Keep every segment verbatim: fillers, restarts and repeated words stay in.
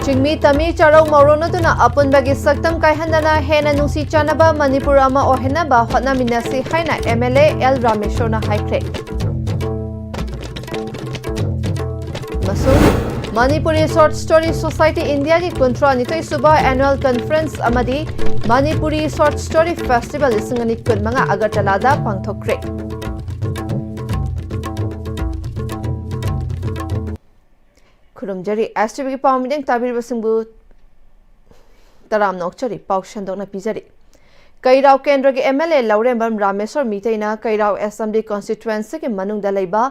ꯆꯤꯡꯃꯤ ꯇꯝꯃꯤ ꯆꯥꯔꯧ ꯃꯧꯔꯣꯅꯗꯨꯅ ꯑꯄꯨꯟꯕꯒꯤ ꯁꯛꯇꯝ ꯀꯥꯏꯍꯟꯗꯅ ꯍꯦꯟꯅ ꯅꯨꯡꯁꯤ ꯆꯥꯟꯅꯕ ꯃꯅꯤꯄꯨꯔ ꯑꯃ ꯑꯣꯏꯍꯟꯅꯕ ꯍꯣꯠꯅꯃꯤꯟꯅꯁꯤ ꯍꯥꯏꯅ M L A L ꯔꯥꯃꯦꯁꯣꯔꯅ ꯍꯥꯏꯈ꯭ꯔꯦ꯫ ꯑꯃꯁꯨꯡ Manipuri Short Story Society India ꯒꯤ ꯀꯨꯟꯊ꯭ꯔꯥ ꯅꯤꯊꯣꯏ ꯁꯨꯕ Annual Conference ꯑꯃꯗꯤ ꯃꯅꯤꯄꯨꯔꯤ Short Story Festival ꯂꯤꯁꯤꯡ ꯑꯅꯤ ꯀꯨꯟꯃꯉꯥ ꯑꯒꯔꯇꯂꯥꯗ ꯄꯥꯡꯊꯣꯛꯈ꯭ꯔꯦ꯫ ꯈꯨꯔꯨꯝꯖꯔꯤ꯫ S T V ꯒꯤ ꯄꯥꯎ ꯃꯤꯠꯌꯦꯡ ꯇꯥꯕꯤꯔꯤꯕꯁꯤꯡꯕꯨ ꯇꯔꯥꯝꯅ ꯑꯣꯛꯆꯔꯤ꯫ ꯄꯥꯎ ꯁꯟꯗꯣꯛꯅ ꯄꯤꯖꯔꯤ꯫ ꯀꯩꯔꯥꯎ ꯀꯦꯟꯗ꯭ꯔꯒꯤ M L A Laurembam Rameshwor ꯃꯤꯇꯩꯅ ꯀꯩꯔꯥꯎ Assembly Constituency ꯒꯤ ꯃꯅꯨꯡꯗ ꯂꯩꯕ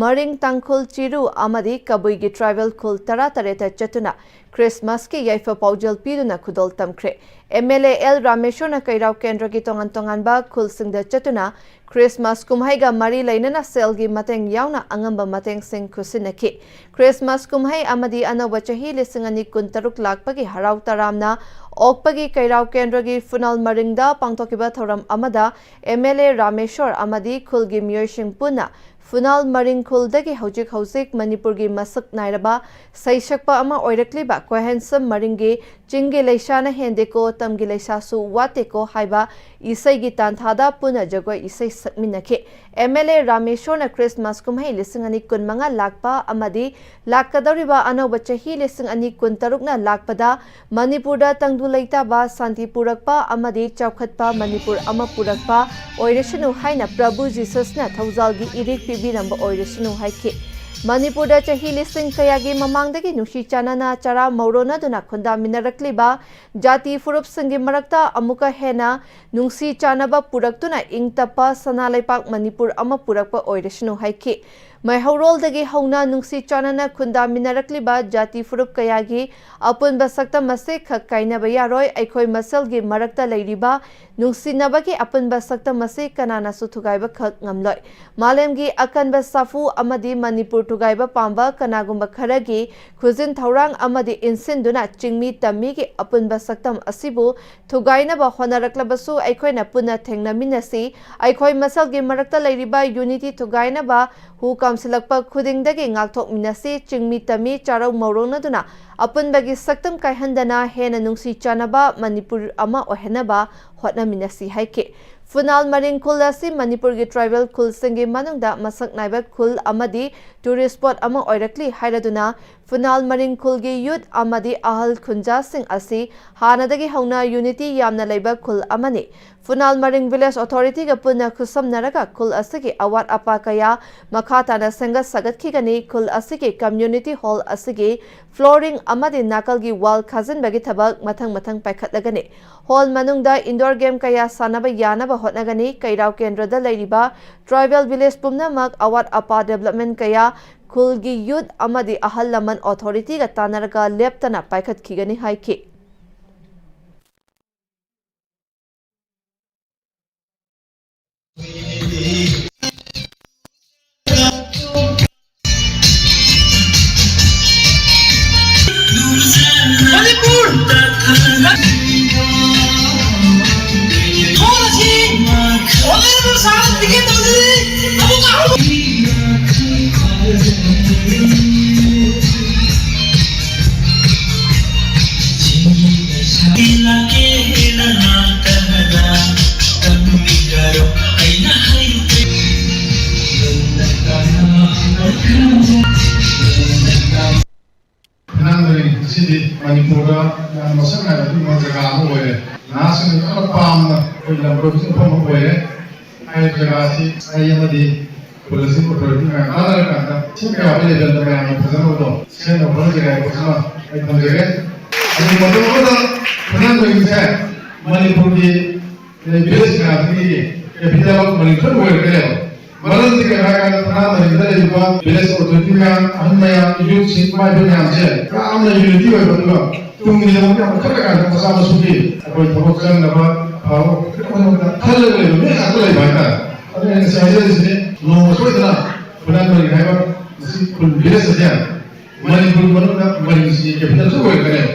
ꯃꯔꯤꯡ, ꯇꯥꯡꯈꯨꯜ, ꯆꯤꯔꯨ ꯑꯃꯗꯤ ꯀꯕꯨꯏꯒꯤ tribal ꯈꯨꯜ ꯇꯔꯥ ꯇꯔꯦꯠꯇ ꯆꯠꯇꯨꯅ Christmas ꯀꯤ ꯌꯥꯏꯐ ꯄꯥꯎꯖꯦꯜ ꯄꯤꯗꯨꯅ ꯈꯨꯗꯣꯜ ꯇꯝꯈ꯭ꯔꯦ꯫ M L A L ꯔꯥꯃꯦꯁꯣꯔꯅ ꯀꯩꯔꯥꯎ ꯀꯦꯟꯗ꯭ꯔꯒꯤ ꯇꯣꯉꯥꯟ ꯇꯣꯉꯥꯟꯕ ꯈꯨꯜꯁꯤꯡꯗ ꯆꯠꯇꯨꯅ Christmas ꯀꯨꯝꯍꯩꯒ ꯃꯔꯤ ꯂꯩꯅꯅ ꯁꯦꯜꯒꯤ ꯃꯇꯦꯡ ꯌꯥꯎꯅ ꯑꯉꯝꯕ ꯃꯇꯦꯡꯁꯤꯡ ꯈꯨꯠꯁꯤꯟꯅꯈꯤ꯫ Christmas ꯀꯨꯝꯍꯩ ꯑꯃꯗꯤ ꯑꯅꯧꯕ ꯆꯍꯤ ꯂꯤꯁꯤꯡ ꯑꯅꯤ ꯀꯨꯟꯇꯔꯨꯛ ꯂꯥꯛꯄꯒꯤ ꯍꯔꯥꯎ ꯇꯔꯥꯝꯅ ꯑꯣꯛꯄꯒꯤ ꯀꯩꯔꯥꯎ ꯀꯦꯟꯗ꯭ꯔꯒꯤ ꯐꯨꯅꯥꯜ ꯃꯔꯤꯡꯗ ꯄꯥꯡꯊꯣꯛꯈꯤꯕ ꯊꯧꯔꯝ ꯑꯃꯗ M L A ꯔꯥꯃꯦꯁꯣꯔ ꯑꯃꯗꯤ ꯈꯨꯜꯒꯤ ꯃꯤꯑꯣꯏꯁꯤꯡ ꯄꯨꯟꯅ ꯐꯨꯅꯥꯜ ꯃꯔꯤꯡ ꯈꯨꯜꯗꯒꯤ ꯍꯧꯖꯤꯛ ꯍꯧꯖꯤꯛ ꯃꯅꯤꯄꯨꯔꯒꯤ ꯃꯁꯛ ꯅꯥꯏꯔꯕ ꯁꯩꯁꯛꯄ ꯑꯃ ꯑꯣꯏꯔꯛꯂꯤꯕ ꯀꯣꯍꯦꯟꯁꯝ ꯃꯔꯤꯡꯒꯤ "ꯆꯤꯡꯒꯤ ꯂꯩꯁꯥꯅ ꯍꯦꯟꯗꯦꯀꯣ, ꯇꯝꯒꯤ ꯂꯩꯁꯥꯁꯨ ꯋꯥꯠꯇꯦꯀꯣ" ꯍꯥꯏꯕ ꯏꯁꯩꯒꯤ ꯇꯥꯟꯊꯥꯗ ꯄꯨꯟꯅ ꯖꯒꯣꯏ ꯏꯁꯩ ꯁꯛꯃꯤꯟꯅꯈꯤ꯫ M L A ꯔꯥꯃꯦꯁꯣꯔꯅ Christmas ꯀꯨꯝꯍꯩ ꯂꯤꯁꯤꯡ ꯑꯅꯤ ꯀꯨꯟꯃꯉꯥ ꯂꯥꯛꯄ ꯑꯃꯗꯤ ꯂꯥꯛꯀꯗꯧꯔꯤꯕ ꯑꯅꯧꯕ ꯆꯍꯤ ꯂꯤꯁꯤꯡ ꯑꯅꯤ ꯀꯨꯟꯇꯔꯨꯛꯅ ꯂꯥꯛꯄꯗ ꯃꯅꯤꯄꯨꯔꯗ ꯇꯪꯗꯨ ꯂꯩꯇꯥꯕ, ꯁꯥꯟꯇꯤ ꯄꯨꯔꯛꯄ ꯑꯃꯗꯤ ꯆꯥꯎꯈꯠꯄ ꯃꯅꯤꯄꯨꯔ ꯑꯃ ꯄꯨꯔꯛꯄ ꯑꯣꯏꯔꯁꯅꯨ ꯍꯥꯏꯅ ꯄ꯭ꯔꯚꯨ ꯖꯤꯁꯁꯅ ꯊꯧꯖꯥꯜꯒꯤ ꯏꯔꯤꯛ ꯄꯤꯕꯤꯔꯝꯕ ꯑꯣꯏꯔꯁꯅꯨ ꯍꯥꯏꯈꯤ꯫ ꯃꯅꯤꯄꯨꯔꯗ ꯆꯍꯤ ꯂꯤꯁꯤꯡ ꯀꯌꯥꯒꯤ ꯃꯃꯥꯡꯗꯒꯤ ꯅꯨꯡꯁꯤ ꯆꯥꯟꯅꯅ ꯆꯔꯥ ꯃꯧꯔꯣꯅꯗꯨꯅ ꯈꯨꯟꯗꯥꯃꯤꯟꯅꯔꯛꯂꯤꯕ ꯖꯥꯇꯤ ꯐꯨꯔꯨꯞꯁꯤꯡꯒꯤ ꯃꯔꯛꯇ ꯑꯃꯨꯛꯀ ꯍꯦꯟꯅ ꯅꯨꯡꯁꯤ ꯆꯥꯟꯅꯕ ꯄꯨꯔꯛꯇꯨꯅ ꯏꯪ ꯇꯞꯄ ꯁꯅꯥ ꯂꯩꯄꯥꯛ ꯃꯅꯤꯄꯨꯔ ꯑꯃ ꯄꯨꯔꯛꯄ ꯑꯣꯏꯔꯁꯅꯨ ꯍꯥꯏꯈꯤ꯫ ꯃꯩꯍꯧꯔꯣꯜꯗꯒꯤ ꯍꯧꯅ ꯅꯨꯡꯁꯤ ꯆꯥꯟꯅꯅ ꯈꯨꯟꯗꯥꯃꯤꯟꯅꯔꯛꯂꯤꯕ ꯖꯥꯇꯤ ꯐꯨꯔꯨꯞ ꯀꯌꯥꯒꯤ ꯑꯄꯨꯟꯕ ꯁꯛꯇꯝ ꯑꯁꯤ ꯈꯛ ꯀꯥꯏꯅꯕ ꯌꯥꯔꯣꯏ꯫ ꯑꯩꯈꯣꯏ ꯃꯁꯦꯜꯒꯤ ꯃꯔꯛꯇ ꯂꯩꯔꯤꯕ ꯅꯨꯡꯁꯤꯅꯕꯒꯤ ꯑꯄꯨꯟꯕ ꯁꯛꯇꯝ ꯑꯁꯤ ꯀꯅꯥꯅꯁꯨ ꯊꯨꯒꯥꯏꯕ ꯈꯛ ꯉꯝꯂꯣꯏ꯫ ꯃꯥꯂꯦꯝꯒꯤ ꯑꯀꯟꯕ ꯁꯥꯐꯨ ꯑꯃꯗꯤ ꯃꯅꯤꯄꯨꯔ ꯊꯨꯒꯥꯏꯕ ꯄꯥꯝꯕ ꯀꯅꯥꯒꯨꯝꯕ ꯈꯔꯒꯤ ꯈꯨꯖꯤꯟ ꯊꯧꯔꯥꯡ ꯑꯃꯗꯤ ꯏꯟꯁꯤꯟꯗꯨꯅ ꯆꯤꯡꯃꯤ ꯇꯝꯃꯤꯒꯤ ꯑꯄꯨꯟꯕ ꯁꯛꯇꯝ ꯑꯁꯤꯕꯨ ꯊꯨꯒꯥꯏꯅꯕ ꯍꯣꯠꯅꯔꯛꯂꯕꯁꯨ ꯑꯩꯈꯣꯏꯅ ꯄꯨꯟꯅ ꯊꯦꯡꯅꯃꯤꯟꯅꯁꯤ꯫ ꯑꯩꯈꯣꯏ ꯃꯁꯦꯜꯒꯤ ꯃꯔꯛꯇ ꯂꯩꯔꯤꯕ unity ꯊꯨꯒꯥꯏꯅꯕ ꯍꯨ ꯌꯥꯝꯁꯤꯜꯂꯛꯄ ꯈꯨꯗꯤꯡꯗꯒꯤ ꯉꯥꯛꯊꯣꯛꯃꯤꯟꯅꯁꯤ, ꯆꯤꯡꯃꯤ ꯇꯝꯃꯤ ꯆꯥꯔꯧ ꯃꯧꯔꯧꯅꯗꯨꯅ ꯑꯄꯨꯟꯕꯒꯤ ꯁꯛꯇꯝ ꯀꯥꯏꯍꯟꯗꯅ ꯍꯦꯟꯅ ꯅꯨꯡꯁꯤ ꯆꯥꯟꯅꯕ ꯃꯅꯤꯄꯨꯔ ꯑꯃ ꯑꯣꯏꯍꯟꯅꯕ ꯍꯣꯠꯅꯃꯤꯟꯅꯁꯤ ꯍꯥꯏꯈꯤ꯫ ꯐꯨꯅꯥꯜ ꯃꯔꯤꯡ ꯈꯨꯜ ꯑꯁꯤ ꯃꯅꯤꯄꯨꯔꯒꯤ tribal ꯈꯨꯜꯁꯤꯡꯒꯤ ꯃꯅꯨꯡꯗ ꯃꯁꯛ ꯅꯥꯏꯕ ꯈꯨꯜ ꯑꯃꯗꯤ tourist spot ꯑꯃ ꯑꯣꯏꯔꯛꯂꯤ ꯍꯥꯏꯔꯗꯨꯅ, ꯐꯨꯅꯥꯜ ꯃꯔꯤꯡ ꯈꯨꯜꯒꯤ youth ꯑꯃꯗꯤ ꯑꯍꯜ ꯈꯨꯟꯖꯥꯁꯤꯡ ꯑꯁꯤ ꯍꯥꯟꯅꯗꯒꯤ ꯍꯧꯅ unity ꯌꯥꯝꯅ ꯂꯩꯕ ꯈꯨꯜ ꯑꯃꯅꯤ꯫ ꯐꯨꯅꯥꯜ ꯃꯔꯤꯡ village authority ꯒ ꯄꯨꯟꯅ ꯈꯨꯠꯁꯝꯅꯔꯒ ꯈꯨꯜ ꯑꯁꯤꯒꯤ ꯑꯋꯥꯠ ꯑꯄꯥ ꯀꯌꯥ ꯃꯈꯥ ꯇꯥꯅ ꯁꯦꯝꯒꯠ ꯁꯥꯒꯠꯈꯤꯒꯅꯤ꯫ ꯈꯨꯜ ꯑꯁꯤꯒꯤ community hall ꯑꯁꯤꯒꯤ flooring ꯑꯃꯗꯤ ꯅꯥꯀꯜꯒꯤ wall ꯈꯥꯖꯤꯟꯕꯒꯤ ꯊꯕꯛ ꯃꯊꯪ ꯃꯊꯪ ꯄꯥꯏꯈꯠꯂꯒꯅꯤ꯫ Hall ꯃꯅꯨꯡꯗ indoor game ꯀꯌꯥ ꯁꯥꯟꯅꯕ ꯌꯥꯅꯕ ꯍꯣꯠꯅꯒꯅꯤ꯫ ꯀꯩꯔꯥꯎ ꯀꯦꯟꯗ꯭ꯔꯗ ꯂꯩꯔꯤꯕ tribal village ꯄꯨꯝꯅꯃꯛ ꯑꯋꯥꯠ ꯑꯄꯥ development ꯀꯌꯥ ꯈꯨꯜꯒꯤ youth ꯑꯃꯗꯤ ꯑꯍꯜ ꯂꯃꯟ authority ꯒ ꯇꯥꯟꯅꯔꯒ ꯂꯦꯞꯇꯅ ꯄꯥꯏꯈꯠꯈꯤꯒꯅꯤ ꯍꯥꯏꯈꯤ꯫ ꯐꯨꯅꯥꯜ ꯃꯔꯤꯡ ꯑꯁꯤꯗꯤ ꯃꯅꯤꯄꯨꯔꯗ ꯌꯥꯝꯅ ꯃꯁꯛ ꯅꯥꯏꯕ ꯑꯗꯨꯒꯨꯝꯕ ꯖꯒꯥ ꯑꯃ ꯑꯣꯏꯔꯦ꯫ ꯅꯍꯥꯁꯤꯡꯅ ꯌꯥꯝꯅ ꯄꯥꯝꯅ ꯑꯩꯈꯣꯏ ꯂꯝ ꯀꯣꯏꯕꯁꯨ ꯃꯐꯝ ꯑꯃ ꯑꯣꯏꯔꯦ꯫ ꯍꯥꯏꯔꯤꯕ ꯖꯒꯥ ꯑꯁꯤ ꯑꯩ ꯑꯃꯗꯤ ꯈꯨꯜ ꯑꯁꯤꯒꯤ authority ꯃꯌꯥꯝ ꯇꯥꯟꯅꯔꯀꯥꯟꯗ ꯁꯦꯝꯕ ꯌꯥꯕ level ꯗ ꯃꯌꯥꯝꯅ ꯐꯖꯅꯕꯗꯣ ꯁꯦꯝꯅꯕ ꯍꯣꯠꯅꯖꯒꯦ ꯍꯥꯏꯕ ꯋꯥꯐꯝ ꯑꯃ ꯑꯩ ꯊꯝꯖꯒꯦ꯫ ꯑꯗꯨꯒ ꯃꯇꯝ ꯑꯃꯗ ꯐꯨꯅꯥꯜ ꯃꯔꯤꯡꯁꯦ ꯃꯅꯤꯄꯨꯔꯒꯤ village ꯃꯌꯥꯝꯁꯤꯒꯤ capital of ꯃꯅꯤꯄꯨꯔ ꯑꯣꯏꯔꯛꯀꯅꯦꯕ꯫ ꯃꯔꯝꯗꯤ ꯀꯩꯅꯣ ꯍꯥꯏꯔꯀꯥꯟꯗ ꯐꯨꯅꯥꯜ ꯃꯔꯤꯡꯗ ꯂꯩꯔꯤꯕ village authority ꯃꯌꯥꯝ, ꯑꯍꯟ ꯃꯌꯥꯝ, youth ꯁꯤꯡ, ꯏꯃꯥ ꯏꯕꯦꯟ ꯃꯌꯥꯝꯁꯦ ꯌꯥꯝꯅ unity ꯑꯣꯏꯕ, ꯑꯗꯨꯒ ꯇꯨꯡꯒꯤꯗꯃꯛꯇ ꯌꯥꯝ ꯈꯜꯂꯀꯥꯟꯗ ꯃꯆꯥ ꯃꯁꯨꯒꯤ ꯑꯩꯈꯣꯏ ꯊꯕꯛ ꯆꯪꯅꯕ ꯑꯐꯕ ꯈꯜꯂꯒ ꯂꯩꯕ ꯃꯤ ꯉꯥꯛꯇ ꯂꯩꯕ ꯍꯥꯏꯇꯥꯔꯦ꯫ ꯑꯗꯨꯅ ꯑꯩꯅ ꯉꯁꯤ ꯍꯥꯏꯖꯔꯤꯁꯤꯅꯤ, ꯅꯣꯡꯃ ꯁꯣꯏꯗꯅ ꯐꯨꯅꯥꯜ ꯃꯔꯤꯡ ꯍꯥꯏꯕ ꯃꯁꯤ ꯈꯨꯜ village ꯑꯁꯦ ꯃꯅꯤꯄꯨꯔ ꯃꯅꯨꯡꯗ ꯃꯔꯤꯡꯁꯤꯒꯤ capital ꯁꯨ ꯑꯣꯏꯔꯛꯀꯅꯦꯕ꯫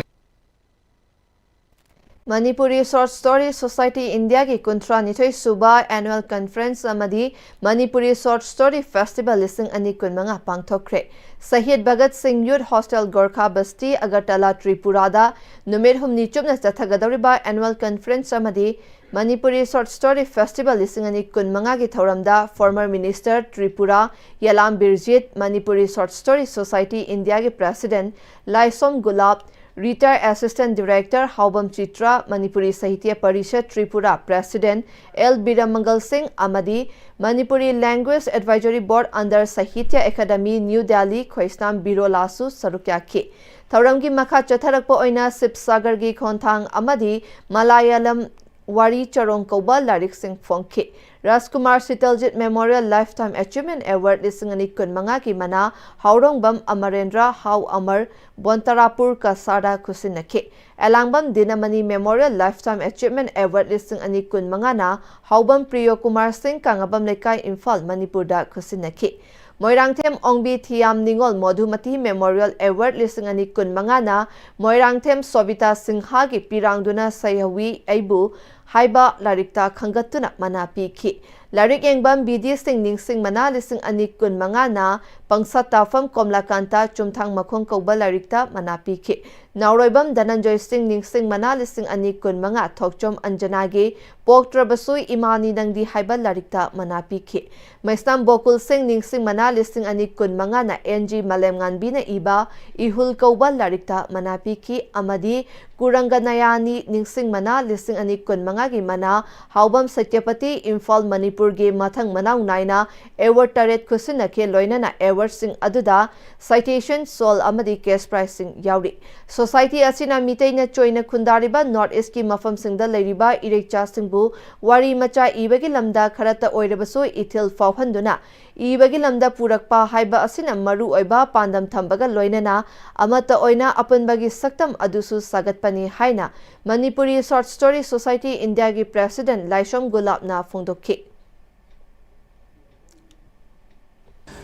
ꯃꯅꯤꯄꯨꯔꯤ ꯁꯣꯔꯠ ꯁ꯭ꯇꯣꯔꯤ ꯁꯣꯁꯥꯏꯇꯤ ꯏꯟꯗꯤꯌꯥꯒꯤ ꯀꯨꯟꯊ꯭ꯔꯥ ꯅꯤꯊꯣꯏ ꯁꯨꯕ ꯑꯦꯅꯨꯋꯦꯜ ꯀꯟꯐꯔꯦꯟꯁ ꯑꯃꯗꯤ ꯃꯅꯤꯄꯨꯔꯤ ꯁꯣꯔꯠ ꯁ꯭ꯇꯣꯔꯤ ꯐꯦꯁꯇꯤꯚꯦꯜ ꯂꯤꯁꯤꯡ ꯑꯅꯤ ꯀꯨꯟꯃꯉꯥ ꯄꯥꯡꯊꯣꯛꯈ꯭ꯔꯦ꯫ ꯁꯍꯤꯗ ꯚꯒꯠ ꯁꯤꯡ ꯌꯨꯠ ꯍꯣꯁꯇꯦꯜ ꯒꯣꯔꯈꯥ ꯕꯁꯇꯤ ꯑꯒꯔꯇꯂꯥ ꯇ꯭ꯔꯤꯄꯨꯔꯥꯗ ꯅꯨꯃꯤꯠ ꯍꯨꯝꯅꯤ ꯆꯨꯞꯅ ꯆꯠꯊꯒꯗꯧꯔꯤꯕ ꯑꯦꯅꯨꯋꯦꯜ ꯀꯟꯐꯔꯦꯟꯁ ꯑꯃꯗꯤ ꯃꯅꯤꯄꯨꯔꯤ ꯁꯣꯔꯠ ꯁ꯭ꯇꯣꯔꯤ ꯐꯦꯁꯇꯤꯚꯦꯜ ꯂꯤꯁꯤꯡ ꯑꯅꯤ ꯀꯨꯟꯃꯉꯥꯒꯤ ꯊꯧꯔꯝꯗ former minister Tripura Yelam Birjit, Manipuri short story society ꯏꯟꯗꯤꯌꯥꯒꯤ president Laisom Gulap, retired assistant director Haobam Chitra, Manipuri Sahitya Parishad Tripura president L Birmangal Singh ꯑꯃꯗꯤ Manipuri language advisory board under Sahitya academy new Delhi Khoisnam ꯕꯤꯔꯣꯂꯥꯁꯨ ꯁꯔꯨꯛ ꯌꯥꯈꯤ꯫ ꯊꯧꯔꯝꯒꯤ ꯃꯈꯥ ꯆꯠꯊꯔꯛꯄ ꯑꯣꯏꯅ ꯁꯤꯕꯁꯥꯒꯔꯒꯤ ꯈꯣꯟꯊꯥꯡ ꯑꯃꯗꯤ ꯃꯂꯥꯌꯥꯂꯝ ꯋꯥꯔꯤ ꯆꯔꯣꯡ ꯀꯧꯕ ꯂꯥꯏꯔꯤꯛꯁꯤꯡ ꯐꯣꯡꯈꯤ꯫ ꯔꯥꯖꯀꯨꯃꯥꯔ ꯁꯤꯇꯜꯖꯤꯠ ꯃꯦꯃꯣꯔꯤꯌꯦꯜ ꯂꯥꯏꯐꯇꯥꯏꯝ ꯑꯦꯆꯤꯚꯃꯦꯟꯠ ꯑꯦꯋꯥꯔꯗ ꯂꯤꯁꯤꯡ ꯑꯅꯤ ꯀꯨꯟꯃꯉꯥꯒꯤ ꯃꯅꯥ ꯍꯥꯎꯔꯣꯡꯕꯝ ꯑꯃꯔꯦꯟꯗ꯭ꯔ ꯍꯥꯎ ꯑꯃꯔ ꯕꯣꯟꯇꯔꯥꯄꯨꯔ ꯀꯁꯥꯔꯗ ꯈꯨꯠꯁꯤꯟꯅꯈꯤ꯫ ꯑꯦꯂꯥꯡꯕꯝ ꯗꯤꯅꯃꯅꯤ ꯃꯦꯃꯣꯔꯤꯌꯦꯜ ꯂꯥꯏꯐꯇꯥꯏꯝ ꯑꯦꯆꯤꯚꯃꯦꯟꯠ ꯑꯦꯋꯥꯔꯗ ꯂꯤꯁꯤꯡ ꯑꯅꯤ ꯀꯨꯟꯃꯉꯥꯅ ꯍꯥꯎꯕꯝ ꯄ꯭ꯔꯤꯌꯣ ꯀꯨꯃꯥꯔ ꯁꯤꯡ, ꯀꯥꯡꯉꯕꯝ ꯂꯩꯀꯥꯏ, ꯏꯝꯐꯥꯜ, ꯃꯅꯤꯄꯨꯔꯗ ꯈꯨꯠꯁꯤꯟꯅꯈꯤ꯫ ꯃꯣꯏꯔꯥꯡꯊꯦꯝ ꯑꯣꯡꯕꯤ ꯊꯤꯌꯥꯝ ꯅꯤꯉꯣꯜ ꯃꯣꯙꯨꯃꯇꯤ ꯃꯦꯃꯣꯔꯤꯌꯦꯜ ꯑꯦꯋꯥꯔꯗ ꯂꯤꯁꯤꯡ ꯑꯅꯤ ꯀꯨꯟꯃꯉꯥꯅ ꯃꯣꯏꯔꯥꯡꯊꯦꯝ ꯁꯣꯕꯤꯇꯥ ꯁꯤꯡꯍꯒꯤ ꯄꯤꯔꯥꯡꯗꯨꯅ ꯁꯩꯍꯧꯋꯤ ꯑꯩꯕꯨ ꯍꯥꯏꯕ ꯂꯥꯏꯔꯤꯛꯇ ꯈꯟꯒꯠꯇꯨꯅ ꯃꯅꯥ ꯄꯤꯈꯤ꯫ ꯂꯥꯏꯔꯤꯛ ꯌꯦꯡꯕꯝ ꯕꯤ ꯗꯤ ꯁꯤꯡ ꯅꯤꯡꯁꯤꯡ ꯃꯅꯥ ꯂꯤꯁꯤꯡ ꯑꯅꯤ ꯀꯨꯟꯃꯉꯥꯅ ꯄꯪꯁꯥ ꯇꯥꯐꯝ ꯀꯣꯝꯂꯥꯀꯥꯟꯇ ꯆꯨꯝꯊꯥꯡ ꯃꯈꯣꯡ ꯀꯧꯕ ꯂꯥꯏꯔꯤꯛꯇ ꯃꯅꯥ ꯄꯤꯈꯤ꯫ ꯅꯥꯎꯔꯣꯏꯕꯝ ꯙꯅꯟꯖꯣꯏ ꯁꯤꯡ ꯅꯤꯡꯁꯤꯡ ꯃꯅꯥ ꯂꯤꯁꯤꯡ ꯑꯅꯤ ꯀꯨꯟꯃꯉꯥ ꯊꯣꯛꯆꯣꯝ ꯑꯟꯖꯅꯥꯒꯤ ꯄꯣꯛꯇ꯭ꯔꯕꯁꯨ ꯏꯃꯥꯅꯤ ꯅꯪꯗꯤ ꯍꯥꯏꯕ ꯂꯥꯏꯔꯤꯛꯇ ꯃꯅꯥ ꯄꯤꯈꯤ꯫ ꯃꯩꯁꯅꯥꯝ ꯕꯣꯀꯨꯜ ꯁꯤꯡ ꯅꯤꯡꯁꯤꯡ ꯃꯅꯥ ꯂꯤꯁꯤꯡ ꯑꯅꯤ ꯀꯨꯟꯃꯉꯥꯅ ꯑꯦꯟ ꯖꯤ ꯃꯥꯂꯦꯝꯉꯥꯟꯕꯤꯅ ꯏꯕ ꯏꯍꯨꯜ ꯀꯧꯕ ꯂꯥꯏꯔꯤꯛꯇ ꯃꯅꯥ ꯄꯤꯈꯤ ꯑꯃꯗꯤ ꯀꯨꯔꯪꯒ ꯅꯌꯥꯅꯤ ꯅꯤꯡꯁꯤꯡ ꯃꯅꯥ ꯂꯤꯁꯤꯡ ꯑꯅꯤ ꯀꯨꯟꯃꯉꯥꯒꯤ ꯃꯅꯥ ꯍꯥꯎꯕꯝ ꯁꯇ꯭ꯌꯄꯇꯤ, ꯏꯝꯐꯥꯜ, ꯃꯅꯤꯄꯨꯔꯒꯤ ꯃꯊꯪ ꯃꯅꯥꯎ ꯅꯥꯏꯅ ꯑꯦꯋꯥꯔꯗ ꯇꯔꯦꯠ ꯈꯨꯠꯁꯤꯟꯅꯈꯤ꯫ ꯂꯣꯏꯅꯅ ꯑꯦꯋꯥꯔꯗꯁꯤꯡ ꯑꯗꯨꯗ ꯁꯥꯏꯇꯦꯁꯟ, ꯁꯣꯜ ꯑꯃꯗꯤ ꯀꯦꯁ ꯄ꯭ꯔꯥꯏꯖꯁꯤꯡ ꯌꯥꯎꯔꯤ꯫ ꯁꯣꯁꯥꯏꯇꯤ ꯑꯁꯤꯅ ꯃꯤꯇꯩꯅ ꯆꯣꯏꯅ ꯈꯨꯟꯗꯥꯔꯤꯕ ꯅꯣꯔꯠ ꯏꯁꯀꯤ ꯃꯐꯝꯁꯤꯡꯗ ꯂꯩꯔꯤꯕ ꯏꯔꯩꯆꯥꯁꯤꯡꯕꯨ ꯋꯥꯔꯤ ꯃꯆꯥ ꯏꯕꯒꯤ ꯂꯝꯗ ꯈꯔꯇ ꯑꯣꯏꯔꯕꯁꯨ ꯏꯊꯤꯜ ꯐꯥꯎꯍꯟꯗꯨꯅ ꯏꯕꯒꯤ ꯂꯝꯗ ꯄꯨꯔꯛꯄ ꯍꯥꯏꯕ ꯑꯁꯤꯅ ꯃꯔꯨ ꯑꯣꯏꯕ ꯄꯥꯟꯗꯝ ꯊꯝꯕꯒ ꯂꯣꯏꯅꯅ ꯑꯃꯠꯇ ꯑꯣꯏꯅ ꯑꯄꯨꯟꯕꯒꯤ ꯁꯛꯇꯝ ꯑꯗꯨꯁꯨ ꯁꯥꯒꯠꯄꯅꯤ ꯍꯥꯏꯅ ꯃꯅꯤꯄꯨꯔꯤ ꯁꯣꯔꯠ ꯁ꯭ꯇꯣꯔꯤ ꯁꯣꯁꯥꯏꯇꯤ ꯏꯟꯗꯤꯌꯥꯒꯤ ꯄ꯭ꯔꯦꯁꯤꯗꯦꯟꯠ ꯂꯥꯏꯁ꯭ꯔꯝ ꯒꯨꯂꯥꯞꯅ ꯐꯣꯡꯗꯣꯛꯈꯤ꯫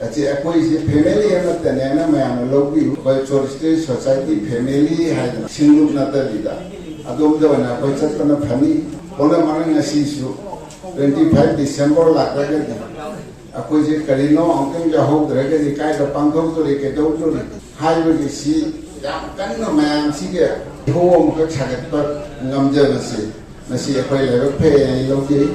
ꯑꯁꯤ ꯑꯩꯈꯣꯏꯁꯦ ꯐꯦꯃꯤꯂꯤ ꯑꯃꯠꯇꯅꯦꯅ ꯃꯌꯥꯝꯅ ꯂꯧꯕꯤꯌꯨ꯫ ꯑꯩꯈꯣꯏ ꯁꯣꯔꯠ ꯁ꯭ꯇꯣꯔꯤ ꯁꯣꯁꯥꯏꯇꯤ ꯐꯦꯃꯤꯂꯤ ꯍꯥꯏꯗꯅ ꯁꯤꯡꯂꯨꯞ ꯅꯠꯇꯕꯤꯗ ꯑꯗꯣꯝꯗ ꯑꯣꯏꯅ ꯑꯩꯈꯣꯏ ꯆꯠꯄꯅ ꯐꯅꯤ꯫ ꯄꯨꯝꯅꯃꯛꯅ ꯉꯁꯤꯁꯨ twenty five December ꯂꯥꯛꯂꯒꯗꯤ ꯑꯩꯈꯣꯏꯁꯦ ꯀꯔꯤꯅꯣ ꯑꯃꯨꯛꯇꯪ ꯌꯥꯎꯍꯧꯗ꯭ꯔꯒꯗꯤ ꯀꯥꯏꯗ ꯄꯥꯡꯊꯣꯛꯇꯣꯔꯤ, ꯀꯩꯗꯧꯗꯣꯔꯤ ꯍꯥꯏꯕꯒꯤ ꯁꯤ ꯌꯥꯝ ꯀꯟꯅ ꯃꯌꯥꯝꯁꯤꯒꯤ ꯊꯧꯑꯣꯡ ꯑꯃꯈꯛ ꯁꯥꯒꯠꯄ ꯉꯝꯖꯕꯁꯦ ꯃꯁꯤ ꯑꯩꯈꯣꯏ ꯂꯥꯏꯕꯛ ꯐꯩ ꯍꯥꯏꯅ ꯂꯧꯖꯩ꯫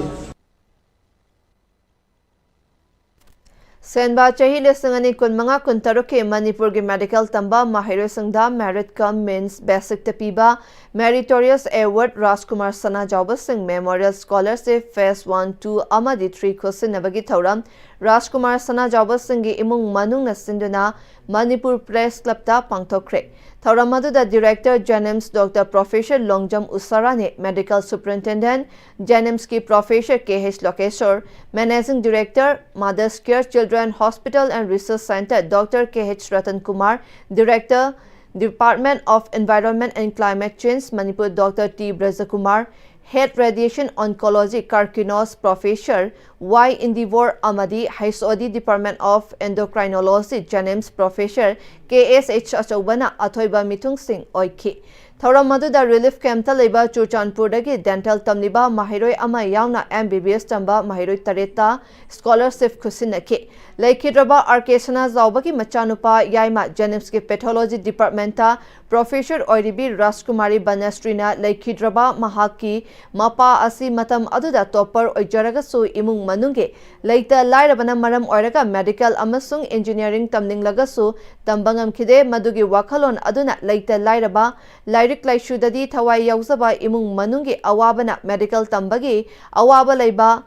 ꯁꯦꯟꯕ ꯆꯍꯤ ꯂꯤꯁꯤꯡ ꯑꯅꯤ ꯀꯨꯟꯃꯉꯥ ꯀꯨꯟꯇꯔꯨꯛꯀꯤ ꯃꯅꯤꯄꯨꯔꯒꯤ ꯃꯦꯗꯤꯀꯦꯜ ꯇꯝꯕ ꯃꯍꯩꯔꯣꯏꯁꯤꯡꯗ merit cum means basicꯇ ꯄꯤꯕ Meritorious Award ꯔꯥꯖꯀꯨꯃꯥꯔ ꯁꯅꯥꯖꯥꯎꯕꯁꯤꯡ Memorial Scholarship Phase one, two ꯑꯃꯗꯤ three ꯈꯨꯠꯁꯤꯟꯅꯕꯒꯤ ꯊꯧꯔꯝ ꯔꯥꯖꯀꯨꯃꯥꯔ ꯁꯅꯥꯖꯥꯎꯕꯁꯤꯡꯒꯤ ꯏꯃꯨꯡ ꯃꯅꯨꯡꯅ ꯁꯤꯟꯗꯨꯅ ꯃꯅꯤꯄꯨꯔ ꯄ꯭ꯔꯦꯁ ꯀ꯭ꯂꯕꯇ ꯄꯥꯡꯊꯣꯛꯈ꯭ꯔꯦ꯫ ꯊꯧꯔꯝ ꯑꯗꯨꯗ Director JNIMS Doctor Professor Longjam ꯎꯁꯥꯔꯥꯅꯤ, Medical Superintendent JNIMSꯀꯤ Professor K H Lokeshwar, Managing Director Mother's Care Children Hospital and Research Centre Doctor K H Ratan Kumar, Director Department of Environment and Climate Change Manipur Doctor T Brajakumar, Head Radiation Oncology Carcinosis Professor Y Indibor ꯑꯃꯗꯤ H O D Department of Endocrinology JNIMS Professor K S H ꯑꯆꯧꯕꯅ ꯑꯊꯣꯏꯕ ꯃꯤꯊꯨꯡꯁꯤꯡ ꯑꯣꯏꯈꯤ꯫ ꯊꯧꯔꯝ ꯑꯗꯨꯗ relief campꯇ ꯂꯩꯕ ꯆꯨꯔꯆꯥꯟꯄꯨꯔꯗꯒꯤ dental ꯇꯝꯂꯤꯕ ꯃꯍꯩꯔꯣꯏ ꯑꯃ ꯌꯥꯎꯅ M B B S ꯇꯝꯕ ꯃꯍꯩꯔꯣꯏ ꯇꯔꯦꯠꯇ scholarship ꯈꯨꯠꯁꯤꯟꯅꯈꯤ꯫ ꯂꯩꯈꯤꯗ꯭ꯔꯕ ꯑꯥꯔ ꯀꯦ ꯁꯅꯥꯖꯥꯎꯕꯒꯤ ꯃꯆꯥꯅꯨꯄꯥ ꯌꯥꯏꯃ JNIMSꯀꯤ Pathology Departmentꯇ Professor ꯑꯣꯏꯔꯤꯕꯤ ꯔꯥꯖꯀꯨꯃꯥꯔꯤ ꯕꯅꯁ꯭ꯔꯤꯅ ꯂꯩꯈꯤꯗ꯭ꯔꯕ ꯃꯍꯥꯛꯀꯤ ꯃꯄꯥ ꯑꯁꯤ ꯃꯇꯝ ꯑꯗꯨꯗ topper ꯑꯣꯏꯖꯔꯒꯁꯨ ꯏꯃꯨꯡ ꯃꯅꯨꯡꯒꯤ ꯂꯩꯇ ꯂꯥꯏꯔꯕꯅ ꯃꯔꯝ ꯑꯣꯏꯔꯒ medical ꯑꯃꯁꯨꯡ engineering ꯇꯝꯅꯤꯡꯂꯒꯁꯨ ꯇꯝꯕ ꯉꯝꯈꯤꯗꯦ꯫ ꯃꯗꯨꯒꯤ ꯋꯥꯈꯜꯂꯣꯟ ꯑꯗꯨꯅ ꯂꯩꯇ ꯂꯥꯏꯔꯕ, ꯂꯥꯏꯔꯤꯛ ꯂꯥꯏꯁꯨꯗꯗꯤ ꯊꯋꯥꯏ ꯌꯥꯎꯖꯕ ꯏꯃꯨꯡ ꯃꯅꯨꯡꯒꯤ ꯑꯋꯥꯕꯅ medical ꯇꯝꯕꯒꯤ ꯑꯋꯥꯕ ꯂꯩꯕ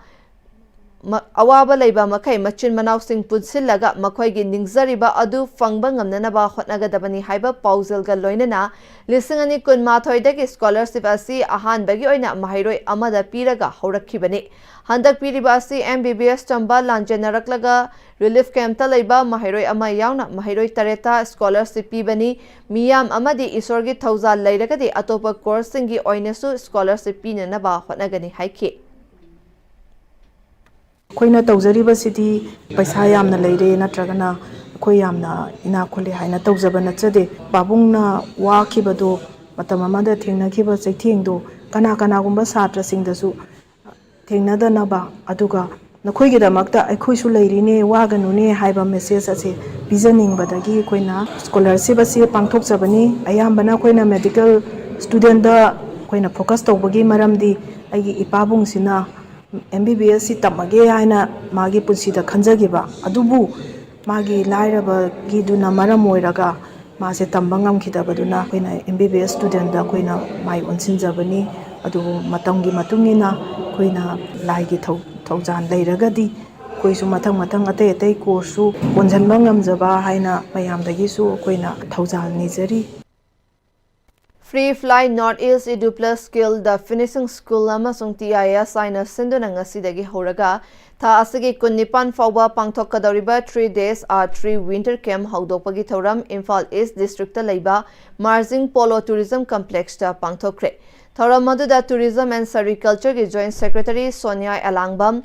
ꯃ-, ꯑꯋꯥꯕ ꯂꯩꯕ ꯃꯈꯩ ꯃꯆꯤꯟ ꯃꯅꯥꯎꯁꯤꯡ ꯄꯨꯟꯁꯤꯜꯂꯒ ꯃꯈꯣꯏꯒꯤ ꯅꯤꯡꯖꯔꯤꯕ ꯑꯗꯨ ꯐꯪꯕ ꯉꯝꯅꯅꯕ ꯍꯣꯠꯅꯒꯗꯕꯅꯤ ꯍꯥꯏꯕ ꯄꯥꯎꯖꯦꯜꯒ ꯂꯣꯏꯅꯅ ꯂꯤꯁꯤꯡ ꯑꯅꯤ ꯀꯨꯟꯃꯥꯊꯣꯏꯗꯒꯤ scholarship ꯑꯁꯤ ꯑꯍꯥꯟꯕꯒꯤ ꯑꯣꯏꯅ ꯃꯍꯩꯔꯣꯏ ꯑꯃꯗ ꯄꯤꯔꯒ ꯍꯧꯔꯛꯈꯤꯕꯅꯤ꯫ ꯍꯟꯗꯛ ꯄꯤꯔꯤꯕ ꯑꯁꯤ M B B S ꯇꯝꯕ ꯂꯥꯟꯖꯦꯟꯅꯔꯛꯂꯒ relief campꯇ ꯂꯩꯕ ꯃꯍꯩꯔꯣꯏ ꯑꯃ ꯌꯥꯎꯅ ꯃꯍꯩꯔꯣꯏ ꯇꯔꯦꯠꯇ scholarship ꯄꯤꯕꯅꯤ꯫ ꯃꯤꯌꯥꯝ ꯑꯃꯗꯤ ꯏꯁꯣꯔꯒꯤ ꯊꯧꯖꯥꯜ ꯂꯩꯔꯒꯗꯤ ꯑꯇꯣꯞꯄ courseꯁꯤꯡꯒꯤ ꯑꯣꯏꯅꯁꯨ scholarship ꯄꯤꯅꯅꯕ ꯍꯣꯠꯅꯒꯅꯤ ꯍꯥꯏꯈꯤ꯫ ꯑꯩꯈꯣꯏꯅ ꯇꯧꯖꯔꯤꯕꯁꯤꯗꯤ ꯄꯩꯁꯥ ꯌꯥꯝꯅ ꯂꯩꯔꯦ ꯅꯠꯇ꯭ꯔꯒꯅ ꯑꯩꯈꯣꯏ ꯌꯥꯝꯅ ꯏꯅꯥꯛ ꯈꯨꯜꯂꯦ ꯍꯥꯏꯅ ꯇꯧꯖꯕ ꯅꯠꯆꯗꯦ꯫ ꯄꯥꯕꯨꯡꯅ ꯋꯥꯈꯤꯕꯗꯣ ꯃꯇꯝ ꯑꯃꯗ ꯊꯦꯡꯅꯈꯤꯕ ꯆꯩꯊꯦꯡꯗꯣ ꯀꯅꯥ ꯀꯅꯥꯒꯨꯝꯕ ꯁꯥꯇ꯭ꯔꯁꯤꯡꯗꯁꯨ ꯊꯦꯡꯅꯗꯅꯕ, ꯑꯗꯨꯒ ꯅꯈꯣꯏꯒꯤꯗꯃꯛꯇ ꯑꯩꯈꯣꯏꯁꯨ ꯂꯩꯔꯤꯅꯦ, ꯋꯥꯒꯅꯨꯅꯦ ꯍꯥꯏꯕ ꯃꯦꯁꯦꯖ ꯑꯁꯤ ꯄꯤꯖꯅꯤꯡꯕꯗꯒꯤ ꯑꯩꯈꯣꯏꯅ ꯁ꯭ꯀꯣꯂꯔꯁꯤꯞ ꯑꯁꯤ ꯄꯥꯡꯊꯣꯛꯆꯕꯅꯤ꯫ ꯑꯌꯥꯝꯕꯅ ꯑꯩꯈꯣꯏꯅ ꯃꯦꯗꯤꯀꯦꯜ ꯁ꯭ꯇꯨꯗꯦꯟꯗ ꯑꯩꯈꯣꯏꯅ ꯐꯣꯀꯁ ꯇꯧꯕꯒꯤ ꯃꯔꯝꯗꯤ ꯑꯩꯒꯤ ꯏꯄꯥꯕꯨꯡꯁꯤꯅ ꯑꯦꯝ ꯕꯤ ꯕꯤ ꯑꯦꯁꯁꯤ ꯇꯝꯃꯒꯦ ꯍꯥꯏꯅ ꯃꯥꯒꯤ ꯄꯨꯟꯁꯤꯗ ꯈꯟꯖꯈꯤꯕ ꯑꯗꯨꯕꯨ ꯃꯥꯒꯤ ꯂꯥꯏꯔꯕꯒꯤꯗꯨꯅ ꯃꯔꯝ ꯑꯣꯏꯔꯒ ꯃꯥꯁꯦ ꯇꯝꯕ ꯉꯝꯈꯤꯗꯕꯗꯨꯅ ꯑꯩꯈꯣꯏꯅ ꯑꯦꯝ ꯕꯤ ꯕꯤ ꯑꯦꯁ ꯁ꯭ꯇꯨꯗꯦꯟꯗ ꯑꯩꯈꯣꯏꯅ ꯃꯥꯏ ꯑꯣꯟꯁꯤꯟꯖꯕꯅꯤ꯫ ꯑꯗꯨꯕꯨ ꯃꯇꯝꯒꯤ ꯃꯇꯨꯡ ꯏꯟꯅ ꯑꯩꯈꯣꯏꯅ ꯂꯥꯏꯒꯤ ꯊꯧ-, ꯊꯧꯖꯥꯜ ꯂꯩꯔꯒꯗꯤ ꯑꯩꯈꯣꯏꯁꯨ ꯃꯊꯪ ꯃꯊꯪ ꯑꯇꯩ ꯑꯇꯩ ꯀꯣꯔꯁꯁꯨ ꯀꯣꯟꯁꯤꯟꯕ ꯉꯝꯖꯕ ꯍꯥꯏꯅ ꯃꯌꯥꯝꯗꯒꯤꯁꯨ ꯑꯩꯈꯣꯏꯅ ꯊꯧꯖꯥꯜ ꯅꯤꯖꯔꯤ꯫ Free Fly North East Edu Plus Skill The Finishing School ꯑꯃꯁꯨꯡ T I S ꯍꯥꯏꯅ ꯁꯤꯟꯗꯨꯅ ꯉꯁꯤꯗꯒꯤ ꯍꯧꯔꯒ ꯊꯥ ꯑꯁꯤꯒꯤ ꯀꯨꯟꯅꯤꯄꯥꯟ ꯐꯥꯎꯕ ꯄꯥꯡꯊꯣꯛꯀꯗꯧꯔꯤꯕ Three Days Archery Winter Camp ꯍꯧꯗꯣꯛꯄꯒꯤ ꯊꯧꯔꯝ ꯏꯝꯐꯥꯜ ꯏꯁ ꯗꯤꯁꯇ꯭ꯔꯤꯛꯇ ꯂꯩꯕ ꯃꯥꯔꯖꯤꯡ ꯄꯣꯂꯣ ꯇꯨꯔꯤꯖꯝ ꯀꯝꯄ꯭ꯂꯦꯛꯁꯇ ꯄꯥꯡꯊꯣꯛꯈ꯭ꯔꯦ꯫ ꯊꯧꯔꯝ ꯑꯗꯨꯗ Tourism and Sericultureꯒꯤ Joint Secretary Sonia Elangbam,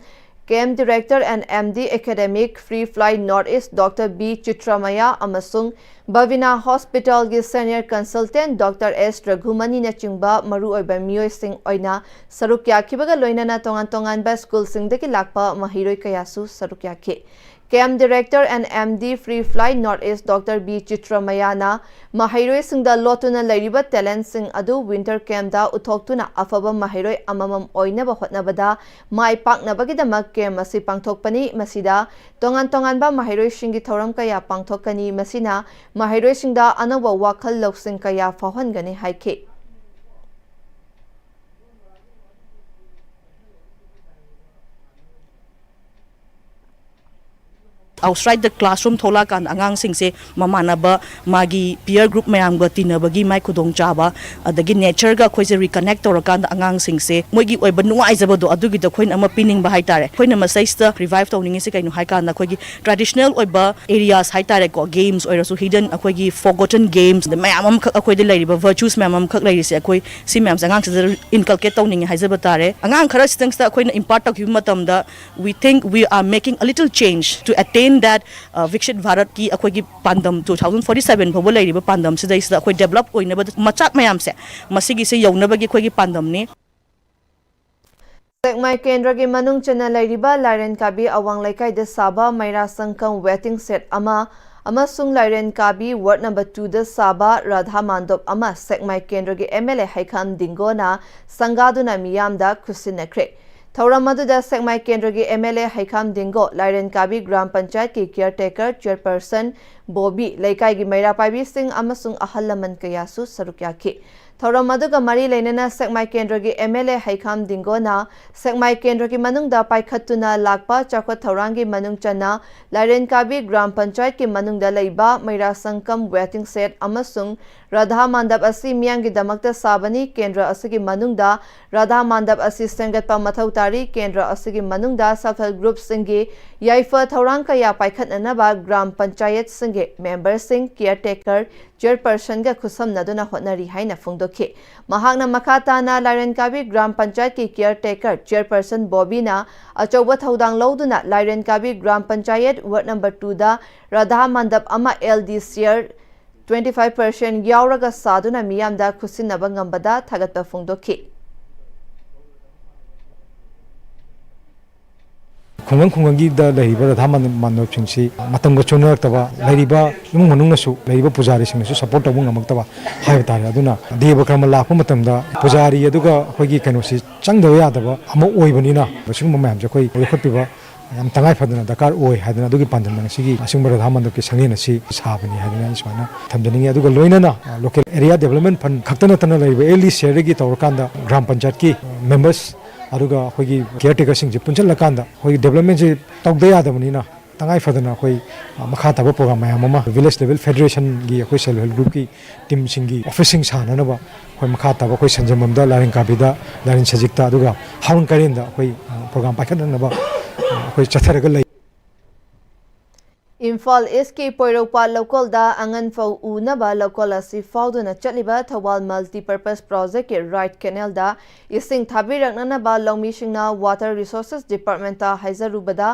Camp Director and M D Academic Free Fly North East Doctor B ꯆꯤꯇ꯭ꯔꯃꯌꯥ ꯑꯃꯁꯨꯡ ꯕꯕꯤꯅꯥ ꯍꯣꯁꯄꯤꯇꯥꯜꯒꯤ Senior Consultant Doctor S ꯔꯘꯨꯃꯅꯤꯅꯆꯤꯡꯕ ꯃꯔꯨꯑꯣꯏꯕ ꯃꯤꯑꯣꯏꯁꯤꯡ ꯑꯣꯏꯅ ꯁꯔꯨꯛ ꯌꯥꯈꯤꯕꯒ ꯂꯣꯏꯅꯅ ꯇꯣꯉꯥꯟ ꯇꯣꯉꯥꯟꯕ ꯁ꯭ꯀꯨꯜꯁꯤꯡꯗꯒꯤ ꯂꯥꯛꯄ ꯃꯍꯩꯔꯣꯏ ꯀꯌꯥꯁꯨ ꯁꯔꯨꯛ ꯌꯥꯈꯤ꯫ Camp Director and M D Free Fly North East Doctor B ꯆꯤꯇ꯭ꯔꯃꯌꯥꯅ ꯃꯍꯩꯔꯣꯏꯁꯤꯡꯗ ꯂꯣꯠꯇꯨꯅ ꯂꯩꯔꯤꯕ talentꯁꯤꯡ ꯑꯗꯨ winter campꯇ ꯎꯠꯊꯣꯛꯇꯨꯅ ꯑꯐꯕ ꯃꯍꯩꯔꯣꯏ ꯑꯃꯃꯝ ꯑꯣꯏꯅꯕ ꯍꯣꯠꯅꯕꯗ ꯃꯥꯏ ꯄꯥꯛꯅꯕꯒꯤꯗꯃꯛ camp ꯑꯁꯤ ꯄꯥꯡꯊꯣꯛꯄꯅꯤ꯫ ꯃꯁꯤꯗ ꯇꯣꯉꯥꯟ ꯇꯣꯉꯥꯟꯕ ꯃꯍꯩꯔꯣꯏꯁꯤꯡꯒꯤ ꯊꯧꯔꯝ ꯀꯌꯥ ꯄꯥꯡꯊꯣꯛꯀꯅꯤ꯫ ꯃꯁꯤꯅ ꯃꯍꯩꯔꯣꯏꯁꯤꯡꯗ ꯑꯅꯧꯕ ꯋꯥꯈꯜ ꯂꯧꯁꯤꯡ ꯀꯌꯥ ꯐꯥꯎꯍꯟꯒꯅꯤ ꯍꯥꯏꯈꯤ꯫ Outside the classroom ꯊꯣꯛꯂꯛꯑꯀꯥꯟꯗ ꯑꯉꯥꯡꯁꯤꯡꯁꯦ ꯃꯃꯥꯟꯅꯕ, ꯃꯥꯒꯤ peer group ꯃꯌꯥꯝꯒ ꯇꯤꯟꯅꯕꯒꯤ ꯃꯥꯏ ꯈꯨꯗꯣꯡꯆꯥꯕ, ꯑꯗꯒꯤ natureꯒ ꯑꯩꯈꯣꯏꯁꯦ reconnect ꯇꯧꯔꯀꯥꯟꯗ ꯑꯉꯥꯡꯁꯤꯡꯁꯦ ꯃꯣꯏꯒꯤ ꯑꯣꯏꯕ ꯅꯨꯡꯉꯥꯏꯖꯕꯗꯣ ꯑꯗꯨꯒꯤꯗꯣ ꯑꯩꯈꯣꯏꯅ ꯑꯃ ꯄꯤꯅꯤꯡꯕ ꯍꯥꯏꯇꯥꯔꯦ꯫ ꯑꯩꯈꯣꯏꯅ ꯃꯁꯤꯗꯩꯁꯤꯗ revive ꯇꯧꯅꯤꯡꯉꯤꯁꯦ ꯀꯩꯅꯣ ꯍꯥꯏꯀꯥꯟꯗ ꯑꯩꯈꯣꯏꯒꯤ traditional ꯑꯣꯏꯕ areas ꯍꯥꯏꯇꯥꯔꯦꯀꯣ, games ꯑꯣꯏꯔꯁꯨ, hidden ꯑꯩꯈꯣꯏꯒꯤ forgotten games ꯑꯗ ꯃꯌꯥꯝ ꯑꯃꯈꯛ ꯑꯩꯈꯣꯏꯗ ꯂꯩꯔꯤꯕ virtues ꯃꯌꯥꯝ ꯑꯃꯈꯛ ꯂꯩꯔꯤꯁꯦ ꯑꯩꯈꯣꯏ ꯁꯤ ꯃꯌꯥꯝꯁꯦ ꯑꯉꯥꯡꯁꯤꯡꯁꯤꯗ inculcate ꯇꯧꯅꯤꯡꯉꯦ ꯍꯥꯏꯖꯕ ꯇꯥꯔꯦ꯫ ꯑꯉꯥꯡ ꯈꯔꯁꯤꯗꯪꯁꯤꯗ ꯑꯩꯈꯣꯏꯅ impart ꯇꯧꯈꯤꯕ ꯃꯇꯝꯗ we think we are making a little change to attain That, uh, Viksit Bharatꯀꯤ ꯑꯩꯈꯣꯏꯒꯤ ꯄꯥꯟꯗꯝ, two thousand forty seven ꯐꯥꯎꯕ ꯂꯩꯔꯤꯕ ꯄꯥꯟꯗꯝꯁꯤꯗꯩꯁꯤꯗ ꯑꯩꯈꯣꯏ develop ꯑꯣꯏꯅꯕ ꯃꯆꯥꯛ ꯃꯌꯥꯝꯁꯦ, ꯃꯁꯤꯒꯤꯁꯦ ꯌꯧꯅꯕꯒꯤ ꯑꯩꯈꯣꯏꯒꯤ ꯄꯥꯟꯗꯝꯅꯤ꯫ ꯁꯦꯛꯃꯥꯏ ꯀꯦꯟꯗ꯭ꯔꯒꯤ ꯃꯅꯨꯡ ꯆꯟꯅ ꯂꯩꯔꯤꯕ ꯂꯥꯏꯔꯦꯟ ꯀꯥꯕꯤ ꯑꯋꯥꯡ ꯂꯩꯀꯥꯏꯗ ꯁꯥꯕ ꯃꯩꯔꯥ ꯁꯪꯀꯝ waiting shed ꯑꯃ ꯑꯃꯁꯨꯡ ꯂꯥꯏꯔꯦꯟ ꯀꯥꯕꯤ ward number two ꯗ ꯁꯥꯕ ꯔꯥꯙꯥ ꯃꯥꯟꯗꯣꯞ ꯑꯃ ꯁꯦꯛꯃꯥꯏ ꯀꯦꯟꯗ꯭ꯔꯒꯤ M L A ꯍꯩꯈꯥꯝ ꯗꯤꯡꯒꯣꯅ ꯁꯪꯒꯥꯗꯨꯅ ꯃꯤꯌꯥꯝꯗ ꯈꯨꯠꯁꯤꯟꯅꯈ꯭ꯔꯦ꯫ ꯊꯧꯔꯝ ꯑꯗꯨꯗ ꯁꯦꯛꯃꯥꯏ ꯀꯦꯟꯗ꯭ꯔꯒꯤ M L A ꯍꯩꯈꯥꯝ ꯗꯤꯡꯒꯣ, ꯂꯥꯏꯔꯦꯟ Kabi gram ꯄꯟꯆꯥꯌꯠꯀꯤ caretaker chairperson ꯕꯣꯕꯤ, ꯂꯩꯀꯥꯏꯒꯤ ꯃꯩꯔꯥ ꯄꯥꯏꯕꯤꯁꯤꯡ ꯑꯃꯁꯨꯡ ꯑꯍꯜ ꯂꯃꯟ ꯀꯌꯥꯁꯨ ꯁꯔꯨꯛ ꯌꯥꯈꯤ꯫ ꯊꯧꯔꯝ ꯑꯗꯨꯒ ꯃꯔꯤ ꯂꯩꯅꯅ ꯁꯦꯛꯃꯥꯏ ꯀꯦꯟꯗ꯭ꯔꯒꯤ M L A ꯍꯩꯈꯥꯝ ꯗꯤꯡꯒꯣꯅ ꯁꯦꯛꯃꯥꯏ ꯀꯦꯟꯗ꯭ꯔꯒꯤ ꯃꯅꯨꯡꯗ ꯄꯥꯏꯈꯠꯇꯨꯅ ꯂꯥꯛꯄ ꯆꯥꯎꯈꯠ ꯊꯧꯔꯥꯡꯒꯤ ꯃꯅꯨꯡ ꯆꯟꯅ ꯂꯥꯏꯔꯦꯟ ꯀꯥꯕꯤ ꯒ꯭ꯔꯥꯝ ꯄꯟꯆꯥꯌꯠꯀꯤ ꯃꯅꯨꯡꯗ ꯂꯩꯕ ꯃꯩꯔꯥ ꯁꯪꯀꯝ waiting shed ꯑꯃꯁꯨꯡ ꯔꯥꯙꯥ ꯃꯥꯟꯗꯞ ꯑꯁꯤ ꯃꯤꯌꯥꯝꯒꯤꯗꯃꯛꯇ ꯁꯥꯕꯅꯤ꯫ ꯀꯦꯟꯗ꯭ꯔ ꯑꯁꯤꯒꯤ ꯃꯅꯨꯡꯗ ꯔꯥꯙꯥ ꯃꯥꯟꯗꯞ ꯑꯁꯤ ꯁꯦꯝꯒꯠꯄ ꯃꯊꯧ ꯇꯥꯔꯤ꯫ ꯀꯦꯟꯗ꯭ꯔ ꯑꯁꯤꯒꯤ ꯃꯅꯨꯡꯗ self help group ꯁꯤꯡꯒꯤ ꯌꯥꯏꯐ ꯊꯧꯔꯥꯡ ꯀꯌꯥ ꯄꯥꯏꯈꯠꯅꯅꯕ ꯒ꯭ꯔꯥꯝ ꯄꯟꯆꯥꯌꯠꯁꯤꯡꯒꯤ member ꯁꯤꯡ, caretaker, chairperson ꯒ ꯈꯨꯠꯁꯝꯅꯗꯨꯅ ꯍꯣꯠꯅꯔꯤ ꯍꯥꯏꯅ ꯐꯣꯡꯗꯣꯛꯈꯤ꯫ ꯃꯍꯥꯛꯅ ꯃꯈꯥ ꯇꯥꯅ ꯂꯥꯏꯔꯦꯟ ꯀꯥꯕꯤ ꯒ꯭ꯔꯥꯝ ꯄꯟꯆꯥꯌꯠꯀꯤ caretaker chairperson ꯕꯣꯕꯤꯅ ꯑꯆꯧꯕ ꯊꯧꯗꯥꯡ ꯂꯧꯗꯨꯅ Lairen Kabi gram panchayat ward number two ꯗ ꯔꯥꯙꯥ ꯃꯟꯗꯞ ꯑꯃ L D share twenty five percent ꯌꯥꯎꯔꯒ ꯁꯥꯗꯨꯅ ꯃꯤꯌꯥꯝꯗ ꯈꯨꯠꯁꯤꯟꯅꯕ ꯉꯝꯕꯗ ꯊꯥꯒꯠꯄ ꯐꯣꯡꯗꯣꯛꯈꯤ꯫ ꯈꯨꯡꯒꯪ ꯈꯨꯡꯒꯪꯒꯤꯗ ꯂꯩꯔꯤꯕ ꯔꯥꯙꯥ ꯃꯟ-, ꯃꯟꯗꯞꯁꯤꯡꯁꯤ ꯃꯇꯝꯒ ꯆꯨꯅꯔꯛꯇꯕ, ꯂꯩꯔꯤꯕ ꯏꯃꯨꯡ ꯃꯅꯨꯡꯅꯁꯨ, ꯂꯩꯔꯤꯕ ꯄꯨꯖꯥꯔꯤꯁꯤꯡꯅꯁꯨ support ꯇꯧꯕ ꯉꯝꯃꯛꯇꯕ ꯍꯥꯏꯕ ꯇꯥꯔꯦ꯫ ꯑꯗꯨꯅ ꯗꯦꯕ ꯀꯔꯃ ꯂꯥꯛꯄ ꯃꯇꯝꯗ ꯄꯨꯖꯥꯔꯤ ꯑꯗꯨꯒ ꯑꯩꯈꯣꯏꯒꯤ ꯀꯩꯅꯣꯁꯤ ꯆꯪꯗꯕ ꯌꯥꯗꯕ ꯑꯃ ꯑꯣꯏꯕꯅꯤꯅ, ꯁꯤꯒꯨꯝꯕ ꯃꯌꯥꯝꯁꯦ ꯑꯩꯈꯣꯏ ꯌꯣꯛꯈꯠꯄꯤꯕ ꯌꯥꯝ ꯇꯉꯥꯏ ꯐꯗꯅ ꯗꯔꯀꯥꯔ ꯑꯣꯏ ꯍꯥꯏꯗꯅ, ꯑꯗꯨꯒꯤ ꯄꯥꯟꯗꯝꯅ ꯉꯁꯤꯒꯤ ꯑꯁꯤꯒꯨꯝꯕ ꯔꯥꯙꯥ ꯃꯟꯗꯞꯀꯤ ꯁꯪꯂꯦꯟ ꯑꯁꯤ ꯁꯥꯕꯅꯤ ꯍꯥꯏꯗꯅ ꯑꯩ ꯁꯨꯃꯥꯏꯅ ꯊꯝꯖꯅꯤꯡꯉꯤ꯫ ꯑꯗꯨꯒ ꯂꯣꯏꯅꯅ, ꯑ, local area development fund ꯈꯛꯇ ꯅꯠꯇꯅ ꯂꯩꯔꯤꯕ L D share ꯗꯒꯤ ꯇꯧꯔꯀꯥꯟꯗ ꯒ꯭ꯔꯥꯝ ꯄꯟꯆꯥꯌꯠꯀꯤ members ꯑꯗꯨꯒ ꯑꯩꯈꯣꯏꯒꯤ caretaker ꯁꯤꯡꯁꯦ ꯄꯨꯟꯁꯤꯜꯂꯀꯥꯟꯗ ꯑꯩꯈꯣꯏꯒꯤ development ꯁꯦ ꯇꯧꯗ ꯌꯥꯗꯕꯅꯤꯅ, ꯇꯉꯥꯏ ꯐꯗꯅ ꯑꯩꯈꯣꯏ, ꯑ, ꯃꯈꯥ ꯇꯥꯕ program ꯃꯌꯥꯝ ꯑꯃ village level federation ꯒꯤ ꯑꯩꯈꯣꯏ self help group ꯀꯤ team ꯁꯤꯡꯒꯤ office ꯁꯤꯡ ꯁꯥꯅꯅꯕ ꯑꯩꯈꯣꯏ ꯃꯈꯥ ꯇꯥꯕ ꯑꯩꯈꯣꯏ ꯁꯟꯖꯦꯟꯕꯝꯗ, ꯂꯥꯏꯔꯦꯟ ꯀꯥꯕꯤꯗ, ꯂꯥꯏꯔꯦꯟ ꯁꯖꯤꯛꯇ, ꯑꯗꯨꯒ ꯍꯥꯎꯟ ꯀꯥꯏꯔꯦꯟꯗ ꯑꯩꯈꯣꯏ, ꯑ, program ꯄꯥꯏꯈꯠꯅꯅꯕ, ꯑ, ꯑꯩꯈꯣꯏ ꯆꯠꯊꯔꯒ ꯂꯩ꯫ ꯏꯝꯐꯥꯜ ꯏꯁꯀꯤ ꯄꯣꯏꯔꯧꯄꯥꯠ ꯂꯧꯀꯣꯜꯗ ꯑꯉꯟ ꯐꯧ ꯎꯅꯕ ꯂꯧꯀꯣꯜ ꯑꯁꯤ ꯐꯥꯎꯗꯨꯅ ꯆꯠꯂꯤꯕ ꯊꯧꯕꯥꯜ ꯃꯜꯇꯤꯄꯔꯄꯁ ꯄ꯭ꯔꯣꯖꯦꯛꯀꯤ ꯔꯥꯏꯠ ꯀꯦꯅꯦꯜꯗ ꯏꯁꯤꯡ ꯊꯥꯕꯤꯔꯛꯅꯅꯕ ꯂꯧꯃꯤꯁꯤꯡꯅ ꯋꯥꯇꯔ ꯔꯤꯁꯣꯔꯁꯦꯁ ꯗꯤꯄꯥꯔꯠꯃꯦꯟꯇ ꯍꯥꯏꯖꯔꯨꯕꯗ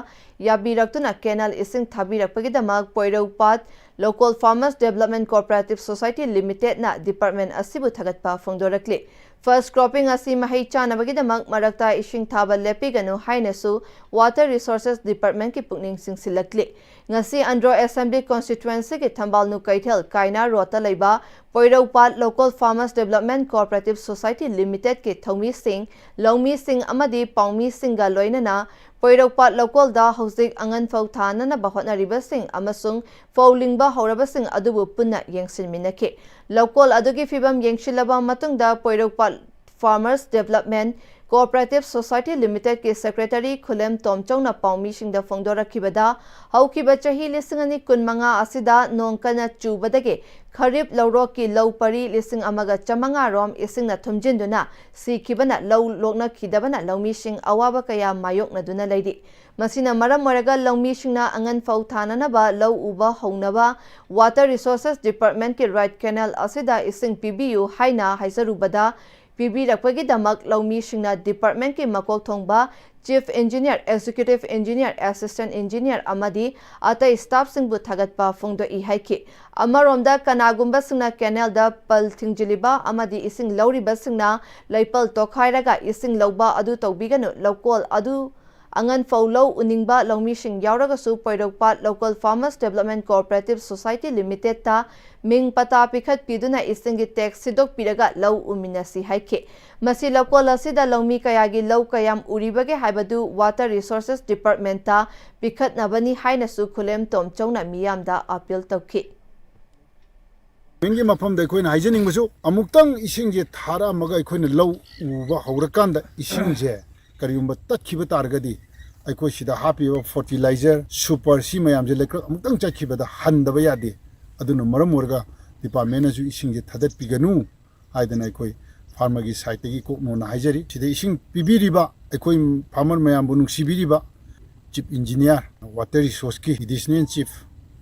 ꯌꯥꯕꯤꯔꯛꯇꯨꯅ ꯀꯦꯅꯦꯜ ꯏꯁꯤꯡ ꯊꯥꯕꯤꯔꯛꯄꯒꯤꯗꯃꯛ Poiroupat local farmers development cooperative society ꯂꯤꯃꯤꯇꯦꯗꯅ ꯗꯤꯄꯥꯔꯠꯃꯦꯟ ꯑꯁꯤꯕꯨ ꯊꯥꯒꯠꯄ ꯐꯣꯡꯗꯣꯔꯛꯂꯤ꯫ ꯐꯥꯁ ꯀ꯭ꯔꯣꯞꯄꯤꯡ ꯑꯁꯤ ꯃꯍꯩ ꯆꯥꯅꯕꯒꯤꯗꯃꯛ ꯃꯔꯛꯇ ꯏꯁꯤꯡ ꯊꯥꯕ ꯂꯦꯞꯄꯤꯒꯅꯨ ꯍꯥꯏꯅꯁꯨ ꯋꯥꯇꯔ ꯔꯤꯁꯣꯔꯁꯦꯁ ꯗꯤꯄꯥꯔꯠꯃꯦꯟꯀꯤ ꯄꯨꯛꯅꯤꯡ ꯆꯤꯡꯁꯤꯜꯂꯛꯂꯤ꯫ ꯉꯁꯤ ꯑꯟꯗ꯭ꯔꯣ ꯑꯦꯁꯦꯝꯕ꯭ꯂꯤ ꯀꯣꯟꯁꯇꯤꯇ꯭ꯋꯦꯟꯁꯤꯒꯤ ꯊꯝꯕꯥꯜꯅꯨ ꯀꯩꯊꯦꯜ ꯀꯥꯏꯅꯥ ꯔꯣꯗꯇ ꯂꯩꯕ ꯄꯣꯏꯔꯧꯄꯥꯠ local farmers development cooperative society ꯂꯤꯃꯤꯇꯦꯗꯀꯤ ꯊꯧꯃꯤꯁꯤꯡ, ꯂꯧꯃꯤꯁꯤꯡ ꯑꯃꯗꯤ ꯄꯥꯎꯃꯤꯁꯤꯡꯒ ꯂꯣꯏꯅꯅ ꯄꯣꯏꯔꯧꯄꯥꯠ ꯂꯧꯀꯣꯜꯗ ꯍꯧꯖꯤꯛ ꯑꯉꯟ ꯐꯧ ꯊꯥꯅꯅꯕ ꯍꯣꯠꯅꯔꯤꯕꯁꯤꯡ ꯑꯃꯁꯨꯡ ꯐꯧ ꯂꯤꯡꯕ ꯍꯧꯔꯕꯁꯤꯡ ꯑꯗꯨꯕꯨ ꯄꯨꯟꯅ ꯌꯦꯡꯁꯤꯟꯃꯤꯟꯅꯈꯤ꯫ ꯂꯧꯀꯣꯜ ꯑꯗꯨꯒꯤ ꯐꯤꯕꯝ ꯌꯦꯡꯁꯤꯜꯂꯕ ꯃꯇꯨꯡꯗ Poiroupat farmers development cooperative society ꯂꯤꯃꯤꯇꯦꯗꯀꯤ ꯁꯦꯀ꯭ꯔꯦꯇꯔꯤ ꯈꯨꯂꯦꯝ ꯇꯣꯝꯆꯧꯅ ꯄꯥꯎꯃꯤꯁꯤꯡꯗ ꯐꯣꯡꯗꯣꯔꯛꯈꯤꯕꯗ, ꯍꯧꯈꯤꯕ ꯆꯍꯤ ꯂꯤꯁꯤꯡ ꯑꯅꯤ ꯀꯨꯟꯃꯉꯥ ꯑꯁꯤꯗ ꯅꯣꯡ ꯀꯟꯅ ꯆꯨꯕꯗꯒꯤ ꯈꯔꯤꯞ ꯂꯧꯔꯣꯛꯀꯤ ꯂꯧ ꯄꯔꯤ ꯂꯤꯁꯤꯡ ꯑꯃꯒ ꯆꯥꯃꯉꯥ ꯔꯣꯝ ꯏꯁꯤꯡꯅ ꯊꯨꯝꯖꯤꯟꯗꯨꯅ ꯁꯤꯈꯤꯕꯅ ꯂꯧ ꯂꯣꯛꯅꯈꯤꯗꯕꯅ ꯂꯧꯃꯤꯁꯤꯡ ꯑꯋꯥꯕ ꯀꯌꯥ ꯃꯥꯌꯣꯛꯅꯗꯨꯅ ꯂꯩꯔꯤ꯫ ꯃꯁꯤꯅ ꯃꯔꯝ ꯑꯣꯏꯔꯒ ꯂꯧꯃꯤꯁꯤꯡꯅ ꯑꯉꯟ ꯐꯧ ꯊꯥꯅꯅꯕ ꯂꯧ ꯎꯕ ꯍꯧꯅꯕ ꯋꯥꯇꯔ ꯔꯤꯁꯣꯔꯁꯦꯁ ꯗꯤꯄꯥꯔꯠꯃꯦꯟꯀꯤ ꯔꯥꯏꯠ ꯀꯦꯅꯦꯜ ꯑꯁꯤꯗ ꯏꯁꯤꯡ ꯄꯤꯕꯤꯌꯨ ꯍꯥꯏꯅ ꯍꯥꯏꯖꯔꯨꯕꯗ, ꯄꯤꯕꯤꯔꯛꯄꯒꯤꯗꯃꯛ ꯂꯧꯃꯤꯁꯤꯡꯅ ꯗꯤꯄꯥꯔꯠꯃꯦꯟꯀꯤ ꯃꯀꯣꯛ ꯊꯣꯡꯕ chief engineer, executive engineer, assistant engineer ꯑꯃꯗꯤ ꯑꯇꯩ ꯁ꯭ꯇꯥꯐꯁꯤꯡꯕꯨ ꯊꯥꯒꯠꯄ ꯐꯣꯡꯗꯣꯛꯏ ꯍꯥꯏꯈꯤ꯫ ꯑꯃꯔꯣꯝꯗ, ꯀꯅꯥꯒꯨꯝꯕꯁꯤꯡꯅ ꯀꯦꯅꯦꯜꯗ ꯄꯜ ꯊꯤꯡꯖꯤꯜꯂꯤꯕ ꯑꯃꯗꯤ ꯏꯁꯤꯡ ꯂꯧꯔꯤꯕꯁꯤꯡꯅ ꯂꯩꯄꯜ ꯇꯣꯈꯥꯏꯔꯒ ꯏꯁꯤꯡ ꯂꯧꯕ ꯑꯗꯨ ꯇꯧꯕꯤꯒꯅꯨ꯫ ꯂꯧꯀꯣꯜ ꯑꯗꯨ ꯑꯉꯟ ꯐꯧ ꯂꯧ ꯎꯅꯤꯡꯕ ꯂꯧꯃꯤꯁꯤꯡ ꯌꯥꯎꯔꯒꯁꯨ ꯄꯣꯏꯔꯧꯄꯥꯠ local farmers development cooperative society ꯂꯤꯃꯤꯇꯦꯗꯇ ꯃꯤꯡ ꯄꯇꯥ ꯄꯤꯈꯠꯄꯤꯗꯨꯅ ꯏꯁꯤꯡꯒꯤ ꯇꯦꯛꯁ ꯁꯤꯟꯗꯣꯛꯄꯤꯔꯒ ꯂꯧ ꯎꯃꯤꯟꯅꯁꯤ ꯍꯥꯏꯈꯤ꯫ ꯃꯁꯤ ꯂꯧꯀꯣꯜ ꯑꯁꯤꯗ ꯂꯧꯃꯤ ꯀꯌꯥꯒꯤ ꯂꯧ ꯀꯌꯥꯝ ꯎꯔꯤꯕꯒꯦ ꯍꯥꯏꯕꯗꯨ ꯋꯥꯇꯔ ꯔꯤꯁꯣꯔꯁꯦꯁ ꯗꯤꯄꯥꯔꯠꯃꯦꯟꯇ ꯄꯤꯈꯠꯅꯕꯅꯤ ꯍꯥꯏꯅꯁꯨ ꯈꯨꯂꯦꯝ ꯇꯣꯝꯆꯧꯅ ꯃꯤꯌꯥꯝꯗ ꯑꯄꯤꯜ ꯇꯧꯈꯤ꯫ ꯒꯤ ꯃꯐꯝꯗ ꯑꯩꯈꯣꯏꯅ ꯍꯥꯏꯖꯅꯤꯡꯕꯁꯨ, ꯑꯃꯨꯛꯇꯪ ꯏꯁꯤꯡꯁꯦ ꯊꯥꯔꯛꯑꯝꯃꯒ ꯑꯩꯈꯣꯏꯅ ꯂꯧ ꯎꯕ ꯍꯧꯔꯀꯥꯟꯗ ꯏꯁꯤꯡꯁꯦ ꯀꯔꯤꯒꯨꯝꯕ ꯇꯠꯈꯤꯕ ꯇꯥꯔꯒꯗꯤ, ꯑꯩꯈꯣꯏ ꯁꯤꯗ ꯍꯥꯞꯄꯤꯕ ꯐꯔꯇꯤꯂꯥꯏꯖꯔ, ꯁꯨꯄꯔ, ꯁꯤ ꯃꯌꯥꯝꯁꯦ ꯂꯩꯀ꯭ꯔꯛ ꯑꯃꯨꯛꯇꯪ ꯆꯠꯈꯤꯕꯗ ꯍꯟꯗꯕ ꯌꯥꯗꯦ꯫ ꯑꯗꯨꯅ ꯃꯔꯝ ꯑꯣꯏꯔꯒ ꯗꯤꯄꯥꯔꯠꯃꯦꯟꯅꯁꯨ ꯏꯁꯤꯡꯁꯦ ꯊꯥꯗꯠꯄꯤꯒꯅꯨ ꯍꯥꯏꯗꯅ ꯑꯩꯈꯣꯏ ꯐꯥꯔꯃꯔꯒꯤ ꯁꯥꯏꯠꯇꯒꯤ ꯀꯣꯛ ꯅꯣꯟꯅ ꯍꯥꯏꯖꯔꯤ꯫ ꯁꯤꯗ ꯏꯁꯤꯡ ꯄꯤꯕꯤꯔꯤꯕ ꯑꯩꯈꯣꯏ ꯐꯥꯔꯃꯔ ꯃꯌꯥꯝꯕꯨ ꯅꯨꯡꯁꯤꯕꯤꯔꯤꯕ ꯆꯤꯐ ꯏꯟꯖꯤꯅꯤꯌꯥꯔ Water Resource ꯀꯤ Additional Chief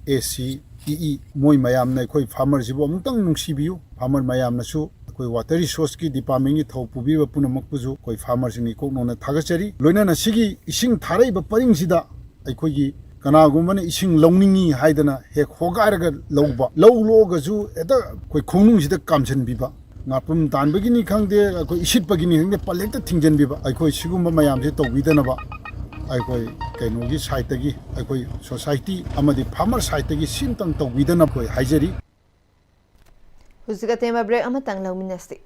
A C E E, ꯃꯣꯏ ꯃꯌꯥꯝꯅ ꯑꯩꯈꯣꯏ farmer ꯁꯤꯕꯨ ꯑꯃꯨꯛꯇꯪ ꯅꯨꯡꯁꯤꯕꯤꯌꯨ꯫ Farmer ꯃꯌꯥꯝꯅꯁꯨ ꯑꯩꯈꯣꯏ Water Resource ꯀꯤ department ꯀꯤ ꯊꯧ ꯄꯨꯕꯤꯕ ꯄꯨꯝꯅꯃꯛꯄꯨꯁꯨ ꯑꯩꯈꯣꯏ farmer ꯁꯤꯡꯒꯤ ꯀꯣꯛꯅꯣꯟꯅ ꯊꯥꯒꯠꯆꯔꯤ꯫ ꯂꯣꯏꯅꯅ ꯁꯤꯒꯤ ꯏꯁꯤꯡ ꯊꯥꯔꯛꯏꯕ ꯄꯔꯤꯡꯁꯤꯗ ꯑꯩꯈꯣꯏꯒꯤ ꯀꯅꯥꯒꯨꯝꯕꯅ ꯏꯁꯤꯡ ꯂꯧꯅꯤꯡꯉꯤ ꯍꯥꯏꯗꯅ ꯍꯦꯛ ꯍꯣꯒꯥꯏꯔꯒ ꯂꯧꯕ, ꯂꯧ ꯂꯣꯛꯑꯒꯁꯨ ꯍꯦꯛꯇ ꯑꯩꯈꯣꯏ ꯈꯣꯡꯅꯨꯡꯁꯤꯗ ꯀꯥꯝꯁꯤꯟꯕꯤꯕ, ꯉꯥꯄ꯭ꯔꯨꯝ ꯇꯥꯟꯕꯒꯤꯅꯤ ꯈꯪꯗꯦ, ꯑꯩꯈꯣꯏ ꯏꯁꯤꯠꯄꯒꯤꯅꯤ ꯈꯪꯗꯦ, ꯄꯜ ꯍꯦꯛꯇ ꯊꯤꯡꯖꯤꯟꯕꯤꯕ꯫ ꯑꯩꯈꯣꯏ ꯁꯤꯒꯨꯝꯕ ꯃꯌꯥꯝꯁꯦ ꯇꯧꯕꯤꯗꯅꯕ ꯑꯩꯈꯣꯏ ꯀꯩꯅꯣꯒꯤ side ꯇꯒꯤ, ꯑꯩꯈꯣꯏ society ꯑꯃꯗꯤ farmer side ꯇꯒꯤ ꯁꯤꯝꯇꯪ ꯇꯧꯕꯤꯗꯅꯕ ꯑꯩꯈꯣꯏ ꯍꯥꯏꯖꯔꯤ꯫ ꯍꯧꯖꯤꯛ ꯑꯇꯦꯟꯕ break ꯑꯃꯇꯪ ꯂꯧꯃꯤꯟꯅꯁꯤ꯫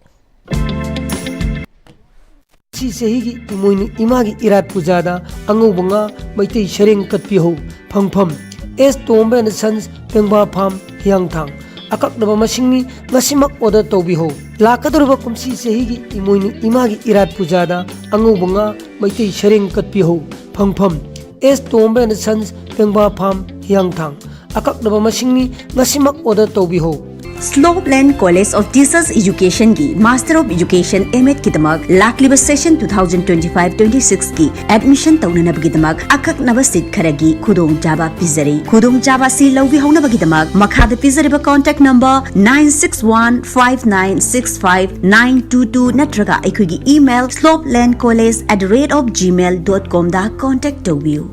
ꯁꯤ ꯆꯍꯤꯒꯤ ꯏꯃꯣꯏꯅꯨ ꯏꯃꯥꯒꯤ ꯏꯔꯥꯠ ꯄꯨꯖꯥꯗ ꯑꯉꯧꯕ ꯉꯥ, ꯃꯩꯇꯩ ꯁꯔꯦꯡ ꯀꯠꯄꯤꯍꯧ꯫ ꯐꯪꯐꯝ: ꯑꯦꯁ ꯇꯣꯝꯕ and Sons, ꯄꯦꯡꯕꯥ ꯐꯥꯝ, ꯍꯤꯌꯥꯡꯊꯥꯡ꯫ ꯑꯀꯛꯅꯕ ꯃꯁꯤꯡꯅꯤ, ꯉꯁꯤꯃꯛ order ꯇꯧꯕꯤꯍꯧ꯫ ꯂꯥꯛꯀꯗꯧꯔꯤꯕ ꯀꯨꯝꯁꯤ ꯆꯍꯤꯒꯤ ꯏꯃꯣꯏꯅꯨ ꯏꯃꯥꯒꯤ ꯏꯔꯥꯠ ꯄꯨꯖꯥꯗ ꯑꯉꯧꯕ ꯉꯥ, ꯃꯩꯇꯩ ꯁꯔꯦꯡ ꯀꯠꯄꯤꯍꯧ꯫ ꯐꯪꯐꯝ: ꯑꯦꯁ ꯇꯣꯝꯕ and Sons, ꯄꯦꯡꯕꯥ ꯐꯥꯝ, ꯍꯤꯌꯥꯡꯊꯥꯡ꯫ ꯑꯀꯛꯅꯕ ꯃꯁꯤꯡꯅꯤ, ꯉꯁꯤꯃꯛ order ꯇꯧꯕꯤꯍꯧ꯫ Slopeland College of Teachers Education ꯒꯤ Master of Education M.Ed ꯀꯤꯗꯃꯛ ꯂꯥꯛꯂꯤꯕ session two thousand twenty five twenty six ꯀꯤ admission ꯇꯧꯅꯅꯕꯒꯤꯗꯃꯛ ꯑꯀꯛꯅꯕ seat ꯈꯔꯒꯤ ꯈꯨꯗꯣꯡꯆꯥꯕ ꯄꯤꯖꯔꯤ꯫ ꯈꯨꯗꯣꯡꯆꯥꯕ ꯑꯁꯤ ꯂꯧꯕꯤꯍꯧꯅꯕꯒꯤꯗꯃꯛ ꯃꯈꯥꯗ ꯄꯤꯖꯔꯤꯕ contact number nine six one five nine six five nine two two ꯅꯠꯇ꯭ꯔꯒ ꯑꯩꯈꯣꯏꯒꯤ email slopelandcollege at the rate of gmail dot com the contact ꯇꯧꯕꯤꯌꯨ꯫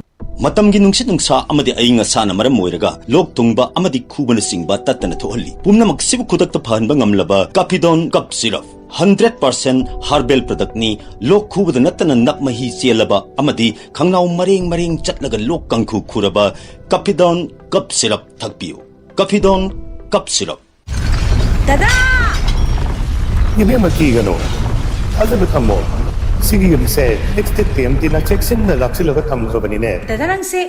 ꯃꯇꯝꯒꯤ ꯅꯨꯡꯁꯤꯠ ꯅꯨꯡꯁꯥ ꯑꯃꯗꯤ ꯑꯏꯪ ꯑꯁꯥꯅ ꯃꯔꯝ ꯑꯣꯏꯔꯒ ꯂꯣꯛ ꯊꯨꯡꯕ ꯑꯃꯗꯤ ꯈꯨꯕꯅꯆꯤꯡꯕ ꯇꯠꯇꯅ ꯊꯣꯛꯍꯜꯂꯤ꯫ ꯄꯨꯝꯅꯃꯛꯁꯤꯕꯨ ꯈꯨꯗꯛꯇ ꯐꯍꯟꯕ ꯉꯝꯂꯕ Cappidone Cough Syrup, hundred percent herbal product ꯅꯤ꯫ ꯂꯣꯛ ꯈꯨꯕꯗ ꯅꯠꯇꯅ ꯅꯞ ꯃꯍꯤ ꯆꯦꯜꯂꯕ ꯑꯃꯗꯤ ꯈꯪꯅꯥꯎ ꯃꯔꯦꯡ ꯃꯔꯦꯡ ꯆꯠꯂꯒ ꯂꯣꯛ ꯀꯥꯡꯈꯨ ꯈꯨꯔꯕ Cappidone Cough Syrup ꯊꯛꯄꯤꯌꯨ꯫ Cappidone Cough Syrup꯫ ꯗꯗꯥ! ꯏꯕꯦꯝꯃ, ꯀꯤꯒꯅꯨ, ꯊꯥꯖꯕ ꯊꯝꯃꯣ꯫ ꯁꯤꯒꯤ ꯌꯨꯝꯁꯦ Extech TMT ꯅ ꯆꯦꯛꯁꯤꯟꯅ ꯂꯥꯛꯁꯤꯜꯂꯒ ꯊꯝꯈ꯭ꯔꯕꯅꯤꯅꯦ꯫ ꯗꯗꯥ, ꯅꯪꯁꯦ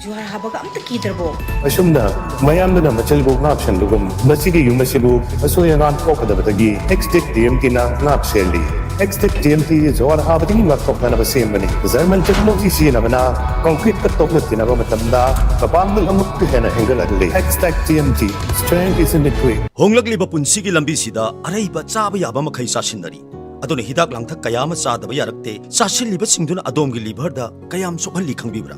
ꯖꯨꯍꯥꯔ ꯍꯥꯕꯒ ꯑꯝꯇ ꯀꯤꯗ꯭ꯔꯕꯣ? ꯑꯁꯨꯝꯅ ꯃꯌꯥꯝꯗꯨꯅ ꯃꯆꯤꯜꯕꯨ ꯉꯥꯛ ꯁꯦꯟꯕꯒꯨꯝ, ꯃꯁꯤꯒꯤ ꯌꯨꯝ ꯑꯁꯤꯕꯨ ꯑꯁꯣꯏ ꯑꯉꯥꯝ ꯊꯣꯛꯀꯗꯕꯗꯒꯤ Extech TMT ꯅ ꯉꯥꯛ ꯁꯦꯜꯂꯤ꯫ Extech TMT ꯖꯨꯍꯥꯔ ꯍꯥꯕꯗꯒꯤ ꯉꯥꯛꯊꯣꯛꯅꯅꯕ ꯁꯦꯝꯕꯅꯤ꯫ German technology ꯁꯤꯖꯤꯟꯅꯕꯅ concrete ꯀ ꯇꯣꯛꯅ ꯇꯤꯟꯅꯕ ꯃꯇꯝꯗ ꯃꯄꯥꯡꯒꯜ ꯑꯃꯨꯛꯀ ꯍꯦꯟꯅ ꯍꯦꯟꯒꯠꯍꯜꯂꯤ꯫ Extech TMT, strength is in the grit. ꯍꯣꯡꯂꯛꯂꯤꯕ ꯄꯨꯟꯁꯤꯒꯤ ꯂꯝꯕꯤꯁꯤꯗ ꯑꯔꯩꯕ ꯆꯥꯕ ꯌꯥꯕ ꯃꯈꯩ ꯆꯥꯁꯤꯟꯅꯔꯤ꯫ ꯑꯗꯨꯅ ꯍꯤꯗꯥꯛ ꯂꯥꯡꯊꯛ ꯀꯌꯥ ꯑꯃ ꯆꯥꯗꯕ ꯌꯥꯔꯛꯇꯦ꯫ ꯆꯥꯁꯤꯜꯂꯤꯕꯁꯤꯡꯗꯨꯅ ꯑꯗꯣꯝꯒꯤ liver ꯗ ꯀꯌꯥꯝ ꯁꯣꯛꯍꯜꯂꯤ ꯈꯪꯕꯤꯕ꯭ꯔꯥ?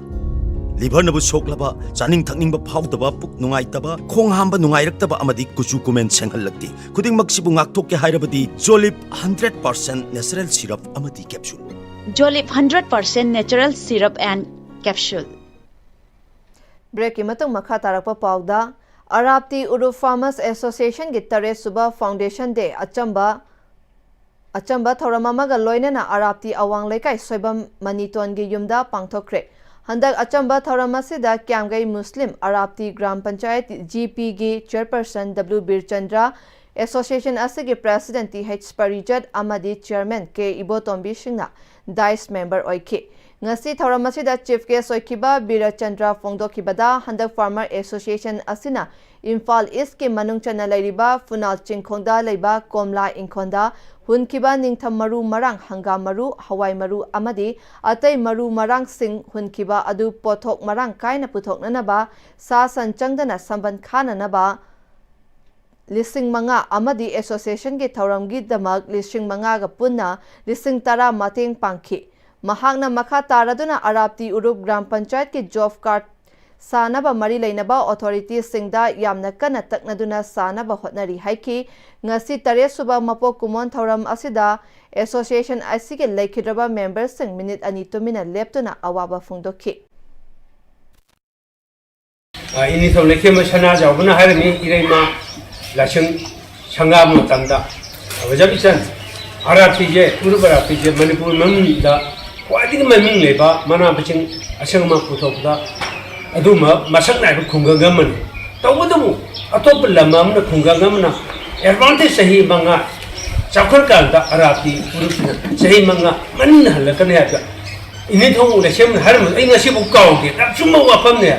ꯂꯤꯚꯔꯅꯕꯨ ꯁꯣꯛꯂꯕ, ꯆꯥꯅꯤꯡ ꯊꯛꯅꯤꯡꯕ ꯐꯥꯎꯗꯕ, ꯄꯨꯛ ꯅꯨꯡꯉꯥꯏꯇꯕ, ꯈꯣꯡ ꯍꯥꯝꯕ ꯅꯨꯡꯉꯥꯏꯔꯛꯇꯕ ꯑꯃꯗꯤ ꯀꯨꯆꯨ ꯀꯨꯃꯦꯟ ꯁꯦꯡꯍꯜꯂꯛꯇꯦ꯫ ꯈꯨꯗꯤꯡꯃꯛꯁꯤꯕꯨ ꯉꯥꯛꯊꯣꯛꯀꯦ ꯍꯥꯏꯔꯕꯗꯤ ꯖꯣꯂꯤꯞ ꯍꯟꯗ꯭ꯔꯦꯠ ꯄꯥꯔꯁꯦꯟ ꯅꯦꯆꯔꯦꯜ ꯁꯤꯔꯞ ꯑꯃꯗꯤ capsule. Jolip hundred percent natural syrup and capsule. ꯕ꯭ꯔꯦꯛꯀꯤ ꯃꯇꯨꯡ ꯃꯈꯥ ꯇꯥꯔꯛꯄ ꯄꯥꯎꯗ, ꯑꯔꯥꯞꯇꯤ ꯎꯔꯨꯞ ꯐꯥꯔꯃꯔꯁ ꯑꯦꯁꯣꯁꯤꯌꯦꯁꯟꯒꯤ ꯇꯔꯦꯠ ꯁꯨꯕ ꯐꯥꯎꯟꯗꯦꯁꯟ ꯗꯦ ꯑꯆꯝꯕ ꯑꯆꯝꯕ ꯊꯧꯔꯝ ꯑꯃꯒ ꯂꯣꯏꯅꯅ ꯑꯔꯥꯞꯇꯤ ꯑꯋꯥꯡ ꯂꯩꯀꯥꯏ ꯁꯣꯏꯕꯝ ꯃꯅꯤꯇꯣꯟꯒꯤ ꯌꯨꯝꯗ ꯄꯥꯡꯊꯣꯛꯈ꯭ꯔꯦ꯫ ꯍꯟꯗꯛ ꯑꯆꯝꯕ ꯊꯧꯔꯝ ꯑꯁꯤꯗ ꯀ꯭ꯌꯥꯝꯒꯩ ꯃꯨꯁꯂꯤꯝ ꯑꯔꯥꯞꯇꯤ ꯒ꯭ꯔꯥꯝ ꯄꯟꯆꯥꯌꯠ ꯖꯤ ꯄꯤꯒꯤ ꯆꯤꯌꯔꯄꯔꯁꯟ ꯗꯕ꯭ꯂꯤꯎ ꯕꯤꯔꯆꯟꯗ꯭ꯔ, ꯑꯦꯁꯣꯁꯤꯌꯦꯁꯟ ꯑꯁꯤꯒꯤ ꯄ꯭ꯔꯦꯁꯤꯗꯦꯟꯠ ꯇꯤ ꯍꯩꯆ ꯄꯔꯤꯖꯠ ꯑꯃꯗꯤ ꯆꯤꯌꯔꯃꯦꯟ ꯀꯦ ꯏꯕꯣꯇꯣꯝꯕꯤꯁꯤꯡꯅ ꯗꯥꯏꯁ ꯃꯦꯝꯕꯔ ꯑꯣꯏꯈꯤ꯫ ꯉꯁꯤ ꯊꯧꯔꯝ ꯑꯁꯤꯗ ꯆꯤꯐ ꯒꯦꯁ ꯑꯣꯏꯈꯤꯕ ꯕꯤꯔꯆꯟꯗ꯭ꯔ ꯐꯣꯡꯗꯣꯛꯈꯤꯕꯗ, ꯍꯟꯗꯛ ꯐꯥꯔꯃꯔ ꯑꯦꯁꯣꯁꯤꯌꯦꯁꯟ ꯑꯁꯤꯅ ꯏꯝꯐꯥꯜ ꯏꯁꯀꯤ ꯃꯅꯨꯡ ꯆꯟꯅ ꯂꯩꯔꯤꯕ ꯐꯨꯅꯥꯜ ꯆꯤꯡꯈꯣꯡꯗ ꯂꯩꯕ ꯀꯣꯝꯂꯥ ꯏꯪꯈꯣꯜꯗ ꯍꯨꯟꯈꯤꯕ ꯅꯤꯡꯊꯝ ꯃꯔꯨ ꯃꯔꯥꯡ, ꯍꯪꯒꯥꯝ ꯃꯔꯨ, ꯍꯋꯥꯏ ꯃꯔꯨ ꯑꯃꯗꯤ ꯑꯇꯩ ꯃꯔꯨ ꯃꯔꯥꯡꯁꯤꯡ ꯍꯨꯟꯈꯤꯕ ꯑꯗꯨ ꯄꯣꯠꯊꯣꯛ ꯃꯔꯥꯡ ꯀꯥꯏꯅ ꯄꯨꯊꯣꯛꯅꯅꯕ, ꯁꯥ ꯁꯟ ꯆꯪꯗꯅ ꯁꯝꯕꯟ ꯈꯥꯅꯅꯕ ꯂꯤꯁꯤꯡ ꯃꯉꯥ ꯑꯃꯗꯤ ꯑꯦꯁꯣꯁꯤꯌꯦꯁꯟꯒꯤ ꯊꯧꯔꯝꯒꯤꯗꯃꯛ ꯂꯤꯁꯤꯡ ꯃꯉꯥꯒ ꯄꯨꯟꯅ ꯂꯤꯁꯤꯡ ꯇꯔꯥ ꯃꯇꯦꯡ ꯄꯥꯡꯈꯤ꯫ ꯃꯍꯥꯛꯅ ꯃꯈꯥ ꯇꯥꯔꯗꯨꯅ ꯑꯔꯥꯞꯇꯤ ꯎꯔꯨꯞ ꯒ꯭ꯔꯥꯝ ꯄꯟꯆꯥꯌꯠꯀꯤ ꯖꯣꯕ ꯀꯥꯔꯗ ꯁꯥꯅꯕ ꯃꯔꯤ ꯂꯩꯅꯕ ꯑꯣꯊꯣꯔꯤꯇꯤꯁꯤꯡꯗ ꯌꯥꯝꯅ ꯀꯟꯅ ꯇꯛꯅꯗꯨꯅ ꯁꯥꯅꯕ ꯍꯣꯠꯅꯔꯤ ꯍꯥꯏꯈꯤ꯫ ꯉꯁꯤ ꯇꯔꯦꯠ ꯁꯨꯕ ꯃꯄꯣꯛ ꯀꯨꯝꯑꯣꯟ ꯊꯧꯔꯝ ꯑꯁꯤꯗ ꯑꯦꯁꯣꯁꯤꯌꯦꯁꯟ ꯑꯁꯤꯒꯤ ꯂꯩꯈꯤꯗ꯭ꯔꯕ ꯃꯦꯝꯕꯔꯁꯤꯡ ꯃꯤꯅꯤꯠ ꯑꯅꯤ ꯇꯨꯃꯤꯟꯅ ꯂꯦꯞꯇꯨꯅ ꯑꯋꯥꯕ ꯐꯣꯡꯗꯣꯛꯈꯤ꯫ ꯑ, ꯏꯅꯤꯊꯧ ꯂꯩꯈꯦꯝꯕ ꯁꯅꯥꯖꯥꯎꯕꯅ ꯍꯥꯏꯔꯝꯃꯤ, ꯏꯔꯩꯃ ꯂꯥꯏꯁꯪ ꯁꯪꯒꯥꯕ ꯃꯇꯝꯗ, "ꯑꯣꯖꯥ ꯕꯤꯆꯟ, ꯑꯔꯥꯞꯄꯤꯁꯦ, ꯎꯔꯨꯞ ꯑꯔꯥꯞꯄꯤꯁꯦ ꯃꯅꯤꯄꯨꯔ ꯃꯅꯨꯡꯗ ꯈ꯭ꯋꯥꯏꯗꯒꯤ ꯃꯃꯤꯡ ꯂꯩꯕ ꯃꯅꯥ ꯃꯁꯤꯡ ꯑꯁꯪ ꯑꯃꯥꯟ ꯄꯨꯊꯣꯛꯄꯗ ꯑꯗꯨꯒꯨꯝꯕ ꯃꯁꯛ ꯅꯥꯏꯕ ꯈꯨꯡꯒꯪ ꯑꯃꯅꯤ꯫ ꯇꯧꯕꯇꯕꯨ ꯑꯇꯣꯞꯄ ꯂꯝ ꯑꯃꯅ, ꯈꯨꯡꯒꯪ ꯑꯃꯅ ꯑꯦꯗꯚꯥꯟꯇꯦꯖ ꯆꯍꯤ ꯃꯉꯥ ꯆꯥꯎꯈꯠꯀꯥꯟꯗ ꯑꯔꯥꯞꯄꯤ ꯎꯔꯨꯞꯁꯤꯅ ꯆꯍꯤ ꯃꯉꯥ ꯃꯅꯤꯡ ꯍꯜꯂꯛꯀꯅꯤ ꯍꯥꯏꯕꯗ ꯏꯅꯤꯊꯧ ꯂꯩꯁꯦꯝꯅ ꯍꯥꯏꯔꯝꯕꯗꯣ ꯑꯩ ꯉꯁꯤꯐꯥꯎ ꯀꯥꯎꯗꯦ꯫ ꯑꯆꯨꯝꯕ ꯋꯥꯐꯝꯅꯦ꯫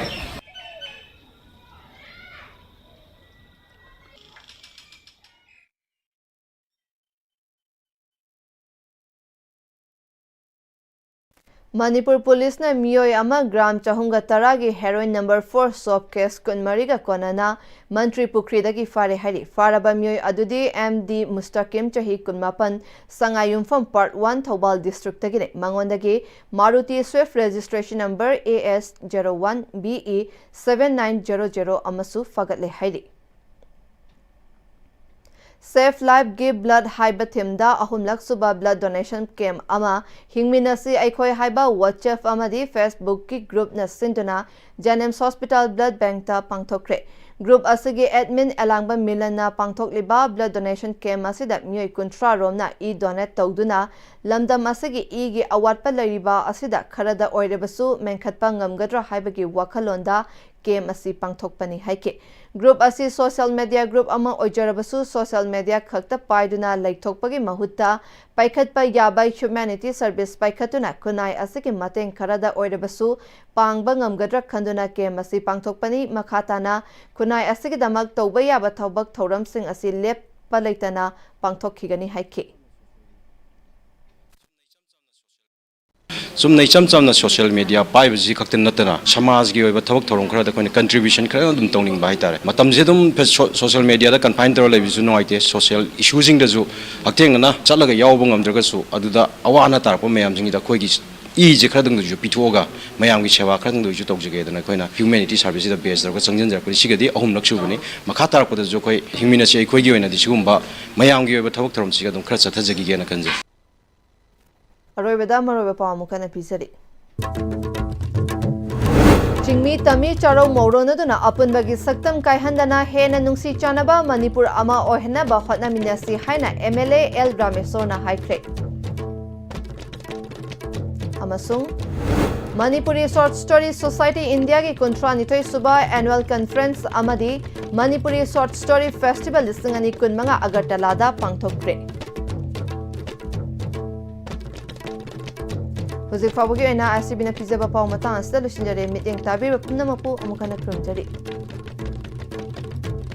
ꯃꯅꯤꯄꯨꯔ ꯄꯨꯂꯤꯁꯅ ꯃꯤꯑꯣꯏ ꯑꯃ ꯒ꯭ꯔꯥꯝ ꯆꯍꯨꯝꯒ ꯇꯔꯥꯒꯤ heroin number four soap case ꯀꯨꯟꯃꯔꯤꯒ ꯀꯣꯟꯅꯅ ꯃꯟꯇ꯭ꯔꯤ ꯄꯨꯈ꯭ꯔꯤꯗꯒꯤ ꯐꯥꯔꯦ ꯍꯥꯏꯔꯤ꯫ ꯐꯥꯔꯕ ꯃꯤꯑꯣꯏ ꯑꯗꯨꯗꯤ ꯑꯦꯝ ꯗꯤ ꯃꯨꯁꯇꯥꯀꯤꯝ, ꯆꯍꯤ ꯀꯨꯟꯃꯥꯄꯟ, ꯁꯉꯥꯏꯌꯨꯝꯐꯝ Part one, ꯊꯧꯕꯥꯜ districtꯇꯒꯤꯅꯤ꯫ ꯃꯉꯣꯟꯗꯒꯤ Maruti Swift registration number A S zero one B E seven nine zero zero ꯑꯃꯁꯨ ꯐꯥꯒꯠꯂꯦ ꯍꯥꯏꯔꯤ꯫ Save Life, Give Blood ꯍꯥꯏꯕ themeꯗ ꯑꯍꯨꯝꯂꯛ ꯁꯨꯕ blood donation camp ꯑꯃ ꯍꯤꯡꯃꯤꯟꯅꯁꯤ ꯑꯩꯈꯣꯏ ꯍꯥꯏꯕ WhatsApp ꯑꯃꯗꯤ Facebookꯀꯤ groupꯅ ꯁꯤꯟꯗꯨꯅ JNIMS Hospital Blood Bankꯇ ꯄꯥꯡꯊꯣꯛꯈ꯭ꯔꯦ꯫ Group ꯑꯁꯤꯒꯤ admin ꯑꯦꯂꯥꯡꯕ ꯃꯤꯂꯟꯅ ꯄꯥꯡꯊꯣꯛꯂꯤꯕ blood donation camp ꯑꯁꯤꯗ ꯃꯤꯑꯣꯏ ꯀꯨꯟꯊ꯭ꯔꯥ ꯔꯣꯝꯅ ꯏ donate ꯇꯧꯗꯨꯅ ꯂꯝꯗꯝ ꯑꯁꯤꯒꯤ ꯏꯒꯤ ꯑꯋꯥꯠꯄ ꯂꯩꯔꯤꯕ ꯑꯁꯤꯗ ꯈꯔꯗ ꯑꯣꯏꯔꯕꯁꯨ ꯃꯦꯟꯈꯠꯄ ꯉꯝꯒꯗ꯭ꯔꯥ ꯍꯥꯏꯕꯒꯤ ꯋꯥꯈꯜꯂꯣꯟꯗ camp ꯑꯁꯤ ꯄꯥꯡꯊꯣꯛꯄꯅꯤ ꯍꯥꯏꯈꯤ꯫ Group ꯑꯁꯤ social media group ꯑꯃ ꯑꯣꯏꯖꯔꯕꯁꯨ, social media ꯈꯛꯇ ꯄꯥꯏꯗꯨꯅ ꯂꯩꯊꯣꯛꯄꯒꯤ ꯃꯍꯨꯠꯇ, ꯄꯥꯏꯈꯠꯄ ꯌꯥꯕ humanity service ꯄꯥꯏꯈꯠꯇꯨꯅ ꯈꯨꯟꯅꯥꯏ ꯑꯁꯤꯒꯤ ꯃꯇꯦꯡ ꯈꯔꯗ ꯑꯣꯏꯔꯕꯁꯨ ꯄꯥꯡꯕ ꯉꯝꯒꯗ꯭ꯔꯥ ꯈꯟꯗꯨꯅ camp ꯑꯁꯤ ꯄꯥꯡꯊꯣꯛꯄꯅꯤ꯫ ꯃꯈꯥ ꯇꯥꯅ ꯈꯨꯟꯅꯥꯏ ꯑꯁꯤꯒꯤꯗꯃꯛ ꯇꯧꯕ ꯌꯥꯕ ꯊꯕꯛ ꯊꯧꯔꯝꯁꯤꯡ ꯑꯁꯤ ꯂꯦꯞꯄ ꯂꯩꯇꯅ ꯄꯥꯡꯊꯣꯛꯈꯤꯒꯅꯤ ꯍꯥꯏꯈꯤ꯫ ꯆꯨꯝꯅ ꯏꯆꯝ ꯆꯝꯅ social media ꯄꯥꯏꯕꯁꯤ ꯈꯛꯇ ꯅꯠꯇꯅ, ꯁꯃꯥꯖꯒꯤ ꯑꯣꯏꯕ ꯊꯕꯛ ꯊꯧꯔꯝ ꯈꯔꯗ ꯑꯩꯈꯣꯏꯅ contribution ꯈꯔ ꯑꯗꯨꯝ ꯇꯧꯅꯤꯡꯕ ꯍꯥꯏꯇꯥꯔꯦ꯫ ꯃꯇꯝꯁꯦ ꯑꯗꯨꯝ ꯐꯦ-, ꯁꯣ-, social media ꯗ confine ꯇꯧꯔ ꯂꯩꯕꯁꯨ ꯅꯨꯡꯉꯥꯏꯇꯦ꯫ Social issue ꯁꯤꯡꯗꯁꯨ ꯍꯛꯊꯦꯡꯅꯅ ꯆꯠꯂꯒ ꯌꯥꯎꯕ ꯉꯝꯗ꯭ꯔꯒꯁꯨ, ꯑꯗꯨꯗ ꯑꯋꯥ ꯑꯅꯥ ꯇꯥꯔꯛꯄ ꯃꯌꯥꯝꯁꯤꯡꯁꯤꯗ ꯑꯩꯈꯣꯏꯒꯤ ꯏꯁꯦ ꯈꯔꯗꯪꯗꯁꯨ ꯄꯤꯊꯣꯛꯑꯒ ꯃꯌꯥꯝꯒꯤ ꯁꯦꯕꯥ ꯈꯔꯗꯪꯗꯁꯨ ꯇꯧꯖꯒꯦꯗꯅ ꯑꯩꯈꯣꯏꯅ humanity service ꯁꯤꯗ base ꯇꯧꯔꯒ ꯆꯪꯁꯤꯟꯖꯔꯛꯄꯅꯤ꯫ ꯁꯤꯒꯗꯤ ꯑꯍꯨꯝꯂꯛ ꯁꯨꯕꯅꯤ꯫ ꯃꯈꯥ ꯇꯥꯔꯛꯄꯗꯁꯨ ꯑꯩꯈꯣꯏ ꯍꯤꯡꯃꯤꯟꯅꯁꯤ ꯑꯩꯈꯣꯏꯒꯤ ꯑꯣꯏꯅꯗꯤ ꯁꯤꯒꯨꯝꯕ ꯃꯌꯥꯝꯒꯤ ꯑꯣꯏꯕ ꯊꯕꯛ ꯊꯧꯔꯝꯁꯤꯒ ꯑꯗꯨꯝ ꯈꯔ ꯆꯠꯊꯖꯈꯤꯒꯦꯅ ꯈꯟꯖꯩ꯫ ꯑꯔꯣꯏꯕꯗ ꯃꯔꯨꯑꯣꯏꯕ ꯄꯥꯎ ꯑꯃꯨꯛ ꯍꯟꯅ ꯄꯤꯖꯔꯤ꯫ ꯆꯤꯡꯃꯤ ꯇꯝꯃꯤ ꯆꯥꯔꯧ ꯃꯧꯔꯣꯅꯗꯨꯅ ꯑꯄꯨꯟꯕꯒꯤ ꯁꯛꯇꯝ ꯀꯥꯏꯍꯟꯗꯅ ꯍꯦꯟꯅ ꯅꯨꯡꯁꯤ ꯆꯥꯟꯅꯕ ꯃꯅꯤꯄꯨꯔ ꯑꯃ ꯑꯣꯏꯍꯟꯅꯕ ꯍꯣꯠꯅꯃꯤꯟꯅꯁꯤ ꯍꯥꯏꯅ M L A L ꯔꯥꯃꯦꯁꯣꯔꯅ ꯍꯥꯏꯈ꯭ꯔꯦ꯫ ꯑꯃꯁꯨꯡ ꯃꯅꯤꯄꯨꯔꯤ Short Story Society ꯏꯟꯗꯤꯌꯥꯒꯤ ꯀꯨꯟꯊ꯭ꯔꯥ ꯅꯤꯊꯣꯏ ꯁꯨꯕ annual conference ꯑꯃꯗꯤ ꯃꯅꯤꯄꯨꯔꯤ Short Story Festival ꯂꯤꯁꯤꯡ ꯑꯅꯤ ꯀꯨꯟꯃꯉꯥ ꯑꯒꯔꯇꯂꯥꯗ ꯄꯥꯡꯊꯣꯛꯈ꯭ꯔꯦ꯫ ꯍꯧꯖꯤꯛ ꯐꯥꯎꯕꯒꯤ ꯑꯣꯏꯅ I C B ꯅ ꯄꯤꯖꯕ ꯄꯥꯎ ꯃꯇꯥꯡ ꯑꯁꯤꯗ ꯂꯣꯏꯁꯤꯟꯖꯔꯦ꯫ ꯃꯤꯠꯌꯦꯡ ꯇꯥꯕꯤꯕ ꯄꯨꯝꯅꯃꯛꯄꯨ ꯑꯃꯨꯛ ꯍꯟꯅ ꯈꯨꯔꯨꯝꯖꯔꯤ꯫